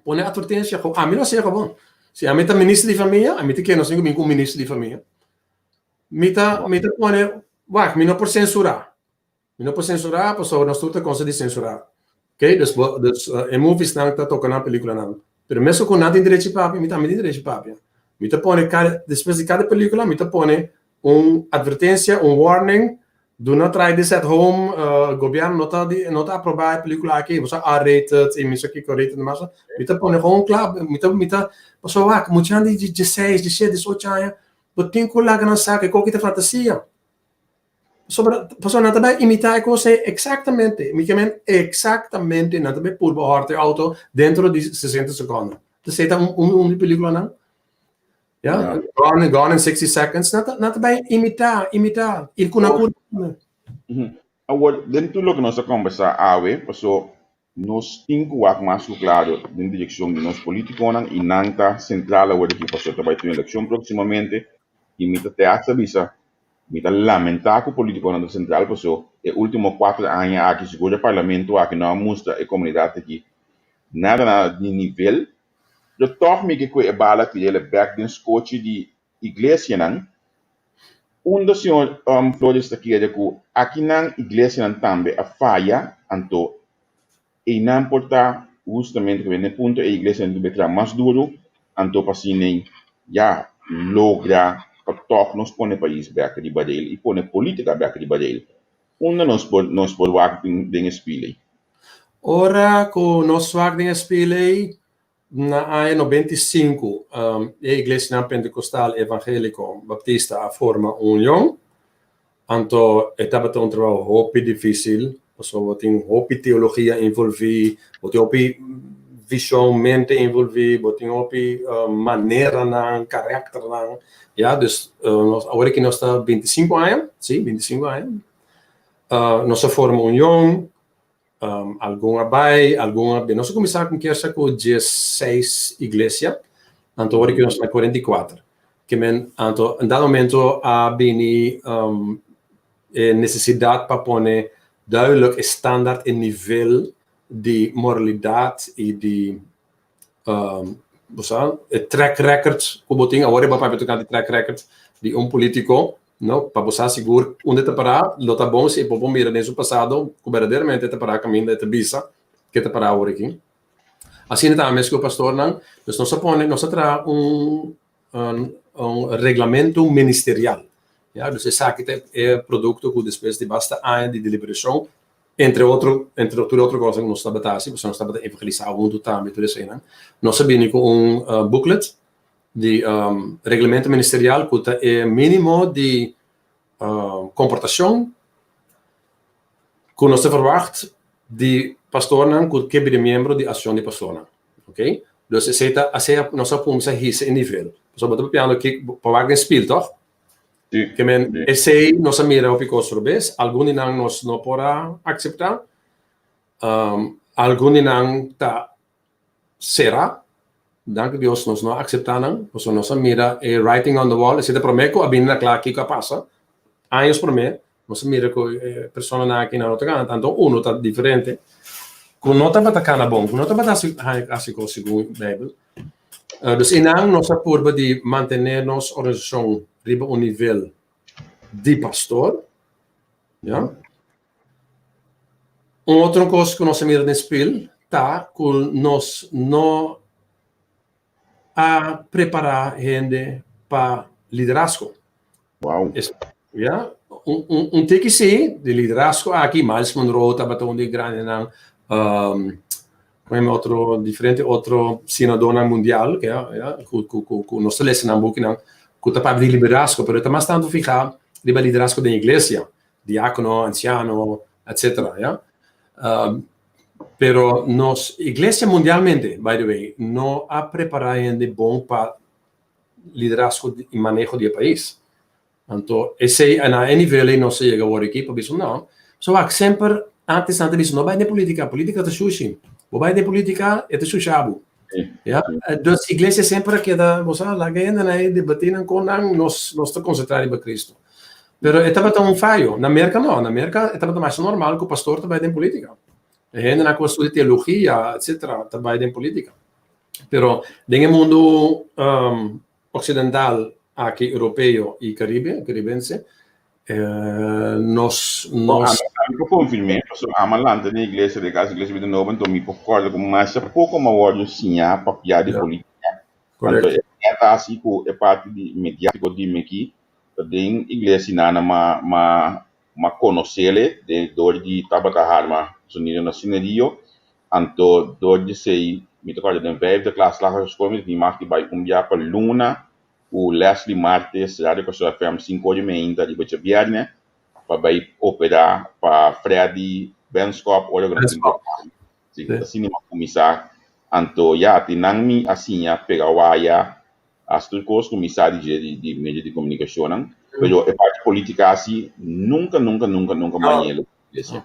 Pone atvertensia ku ami lo hasié kobon. Si ami ta minister di famia, ami ta kere nos tin ku bin ku un minister di famia. Mi ta pone, wak, mi no por sensurá. Mi no por sensurá pasobra nos tur ta konsa di sensurá. Ok, dus e moviesnan ta toka nan pelíkulanan. Pero mesun ku nan tin derechi papia, mi tambe tin derechi papia. Mi ta pone kada, despues di kada pelíkula mi ta pone un atvertensia, un warning, do not try this at home, gobièrnu no ta di no ta aprobá e pelíkula aki, bo sa R-rated i mi sa kiko rated mas. Mi ta pone gewoon kla, mi ta, pasobra wak, muchanan di 16, 17, 18 aña, bo tin ku laga nan sa ku e koki ta fantasia. Pasobra, pasobra nan ta bai imitá e kos ei eksaktamente. Mi ke men eksaktamente nan ta bai purba hòrta e outo dentro di 60 sekondo. Esei ta un di pelíkulanan. Ya, Gone in 60 Seconds. Nan ta bai imitá, imitá. I ku nan pur. Awor, den tur loke nos a kombersá awe, paso nos tin ku wak mas ku klaro den direkshon di nos polítikonan i nan ta sentral awor aki pasobra ta bai tin un elekshon próksimamente i mi ta te hasta bisa mi ta lamentá ku polítikonan ta sentral paso e último 4 aña aki sigur e parlamento aki no a mustra e komunidat aki nada nada di nivel. Pero tòg mi ke kue e bala tir'el bèk den skochi di iglesianan. Unda señor Flores ta kere ku akinan iglesianan tambe a faya, anto einan por ta hustamente ku bini punto e iglesianan debe traha mas duru. Anto pa asina ya logra pa tòg nos pone pais bèk riba del i pone polítika bèk riba del. Unda nos por nos por wak den e spil ei? Ora ku nos wak den e spil ei, na aña 95, e iglesianan Pentekostal, Evangéliko, Baptista a forma un union. Anto e tabata un trabou hopi difísil, pasobra bo tin hopi teologia envolví, bo tin hopi vishon, mente envolví, bo tin hopi maneranan, karakternan, ya. Dus nos awor aki nos ta 25 aña, si, 25 aña. Nos a forma union, algun a bai, algun a bin. Nos a kuminsá ku kersa ku 16 iglesia, anto awor aki nos ta na 44. Ke men, anto en dado momento a bini e nesesidat pa pone duidelijk e standaard, e nivel di moralidat i di bo sa, e track record ku bo tin. Awor e bo a papia tokante track record di un politiko, no, pa bo sa sigur unda e ta pará. Lo ta bon si e por por mira den su pasado ku berdaderamente e ta pará kaminda e ta bisa ke ta pará awor aki. Asina ta mes ku e pastornan. Dus nos a pone, nos a traha un un reglamento ministerial. Ya, dus esaki ta e produkto ku despues di basta aña di deliberashon, entre otro, entre tur otro kosnan ku nos tabata hasi, pasobra nos tabata evangelisá huntu tambe tur eseinan, nos a bini ku un booklet di reglamento ministerial ku ta e minimo di komportashon ku nos ta verwagt di pastornan ku ke bira miembro di Asosiashon di Pastornan. Ok? Dus esei ta, asei nos a kuminsá hisa e nivel. Pasobra bo ta papiando aki pa wak den spil, tòg? Sí. Ke men esei nos a mira hopi kos robes. Algun di nan nos no por a akseptá. Algun di nan ta será. Danki Dios nos no a akseptá nan, pasobra nos a mira e writing on the wall. Esei ta promé ku a bini na kla kiko a pasa. Años promé nos a mira ku e personanan aki nan no ta gana tantu. Uno ta diferente, ku no tabata kana bon, ku no tabata hasi hasi kos segun Beibel. Dus einan nos a purba di mantené nos organisashon riba un nivel di pastor, ya. Un otro kos ku nos a mira den spil ta ku nos no a prepará hende pa liderazgo. Wow. Ya, un tiki sí, di liderazgo aki, Myles Munroe tabata un di e grandenan, um, otro, diferente otro senadornan mundial, ya, ya, ku, ku, ku, ku nos ta lesa nan bukinan, ku ta papia di liderazgo, pero e ta mas tantu fihá riba liderazgo den iglesia. Diákono, ansiano, etcétera, ya. Pero nos iglesia mundialmente, by the way, no a prepará hende bon pa liderazgo i maneho di e pais. Anto esei na e nivel ei nos a yega awor aki pa bisa no. So wak semper antes nan ta bisa no bai den polítika, polítika ta shushi. Bo bai den polítika e ta shusha bo. Ya, dus iglesia semper a keda, bo sa, laga hende nan ei debatí nan kon nan, nos nos ta konsentrá riba Cristo. Pero e tabata un fayo. Na Merka no, na Merka e tabata masha normal ku pastor ta bai den polítika. E hendenan ku a studia teologia, etcetera, ta bai den polítika. Pero den e mundu oksidental aki, europeo i karibe, karibense, nos nos. Ami por konfirm'é, pasobra ami a lanta den iglesia, den kas iglesia Bida Nobo, anto mi por kòrda ku masha poko mi a wòrdu siñá papia di polítika. Anto e ta hasi ku e parti di mediátiko di mi aki Ta den iglesia nana ma ma ma konosele den dor di tabata harma sonido na Sinerio, anto dor di esei mi ta kòrda den vijfde klas lagere skol mi ta tin mag di bai un bia pa luna ku Leslie Martes Radio Kòrsou FM sinku ora i meinta riba djabièrnè pa bai operá pa Freddy Benschop ora ku nan tin programa. Si, asina mi a kuminsá anto ya tin nan mi a siña pega waya. Hasi tur kos ku mi sa di dje di di medio di komunikashonnan, pero e parti politika asi nunka nunka nunka nunka No. mañe lo iglesia.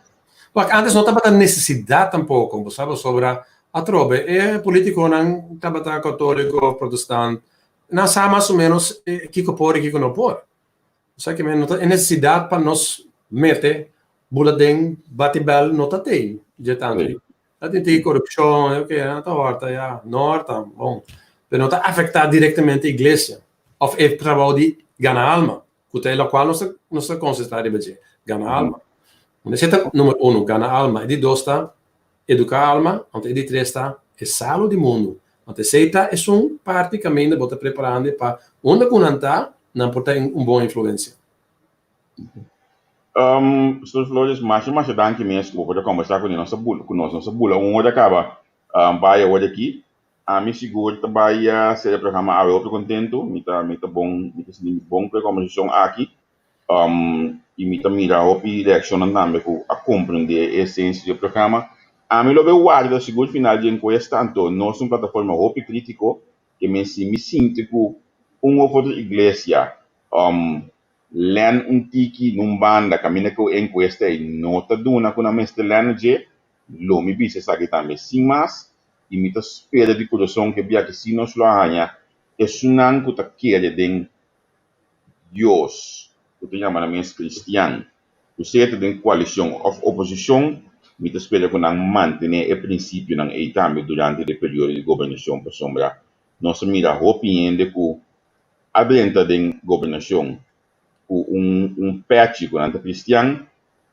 Wak, antes no tabata nesesidat tampoko, bo sa, pasobra atrobe e politikonan tabata katoliko of protestant, nan sa mas o menos kiko por i kiko no por. Bo sa ke men no ta e nesesidat pa nos mete bula den bati bèl no ta tei dje tantu. Ta tin tiki korupshon, oke, nan ta hòrta, ya, no hòrta, bon, pero no ta afektá direktamente iglesia òf e trabou di gana alma, ku ta e lokual nos ta nos ta konsentrá riba dje, gana alma. Esei ta number uno, gana alma. E di dos ta eduká alma, anto e di tres ta e salu di mundu. Anto esei ta esun parti kaminda bo ta preparando pa unda ku nan ta, nan por ta un bon influensia. Pastor Flores, masha masha danki mes ku bo por a kombersá ku nos, ku nos. Nos a bula un ora kaba bai awor aki. Ami sigur ta bai sera e programa awe hopi kontentu. Mi ta mi ta bon mi ta sinti mi bon ku e kombersashon aki. I mi ta mira hopi reakshonnan tambe ku a komprendé e esensia di e programa. Ami lo bai warda sigur final di enkuesta, anto nos ta un plataforma hopi krítiko, ke men si mi sinti ku un òf otro iglesia lèn un tiki nun banda kaminda ku e enkuesta ei no ta duna ku nan mester lèn na dje, lo mi bisa esaki tambe sin mas i mi ta spera di kurason ku e biaha si nos lo a haña esunnan ku ta kere den Dios, ku ta yama nan mes kristian, ku sea ta den koalishon òf oposishon, mi ta spera ku nan mantené e prinsipionan ei tambe durante di e periodo di gobernashon pasobra nos a mira hopi hende ku a drenta den gobernashon ku un un pechi ku nan ta kristian,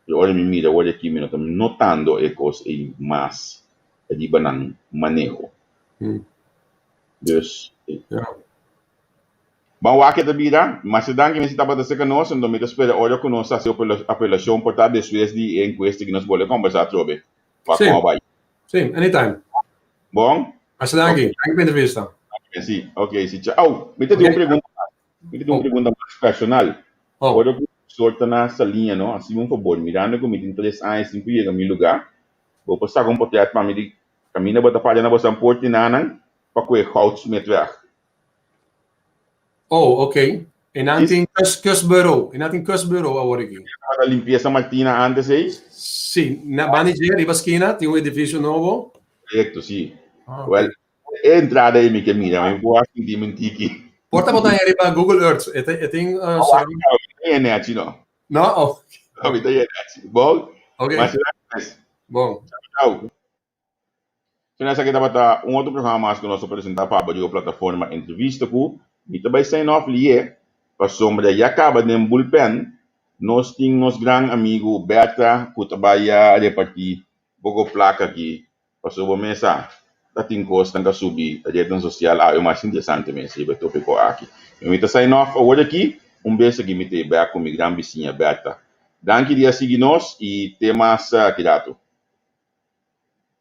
pero ora mi mira awor aki mi no ta notando e kos ei mas riba nan maneho. Dus, ban wak e ta bira. Masha danki mester tabata serka nos, anto mi ta spera ora ku nos hasi apelashon por ta despues di e enkuesta ki nos bolbe kombersá atrobe. Wak kon a bai. Sí, anytime. Bon? Masha danki. Danki pa entrevista. Si, ok, si. Au, mi ta tin un pregunta mas. Mi ta tin un pregunta mas personal. Oh. Ora ku pastor ta na Saliña, no, hasi mi un fabor, mirando ku mi tin tres aña sin ku yega mi lugá, bo por saka un portret pa mi di kaminda bo ta para na bo San Porti nanan pa ku e Goudsmidweg. Oh, ok. E nan tin kustbureau. E nan tin kustbureau awor aki. Tabata Limpieza Martina antes ei? Sí, na banda dje, riba skina, tin un edifisio nobo. Korekto, sí. Ah, ok. Wel, e entrada ei mi ke mira, mi por a sinti mi un tiki. Por tabata ei riba Google Earth. E e tin uh, Oh, mi ta yene achi no. No? Oh. No, mi ta yene achi. Bon? Ok. Masha gracias. Bon. Chao, chao. Sena esaki tabata un otro programa mas ku nos a presentá pa abo riba plataforma Entrevista ku mi ta bai sign off lié pasobra ya kaba den bullpen nos tin nos gran amigu Bertha ku ta bai a repartí poko plaka aki pasobra bo mes sa ta tin kosnan ka subi rednan sosial awe mas interesante mes riba e topiko aki. Mi ta sign off awor aki un bes aki mi ta e bèk ku mi gran bisiña Bertha. Danki di a sigui nos i te mas ki ratu.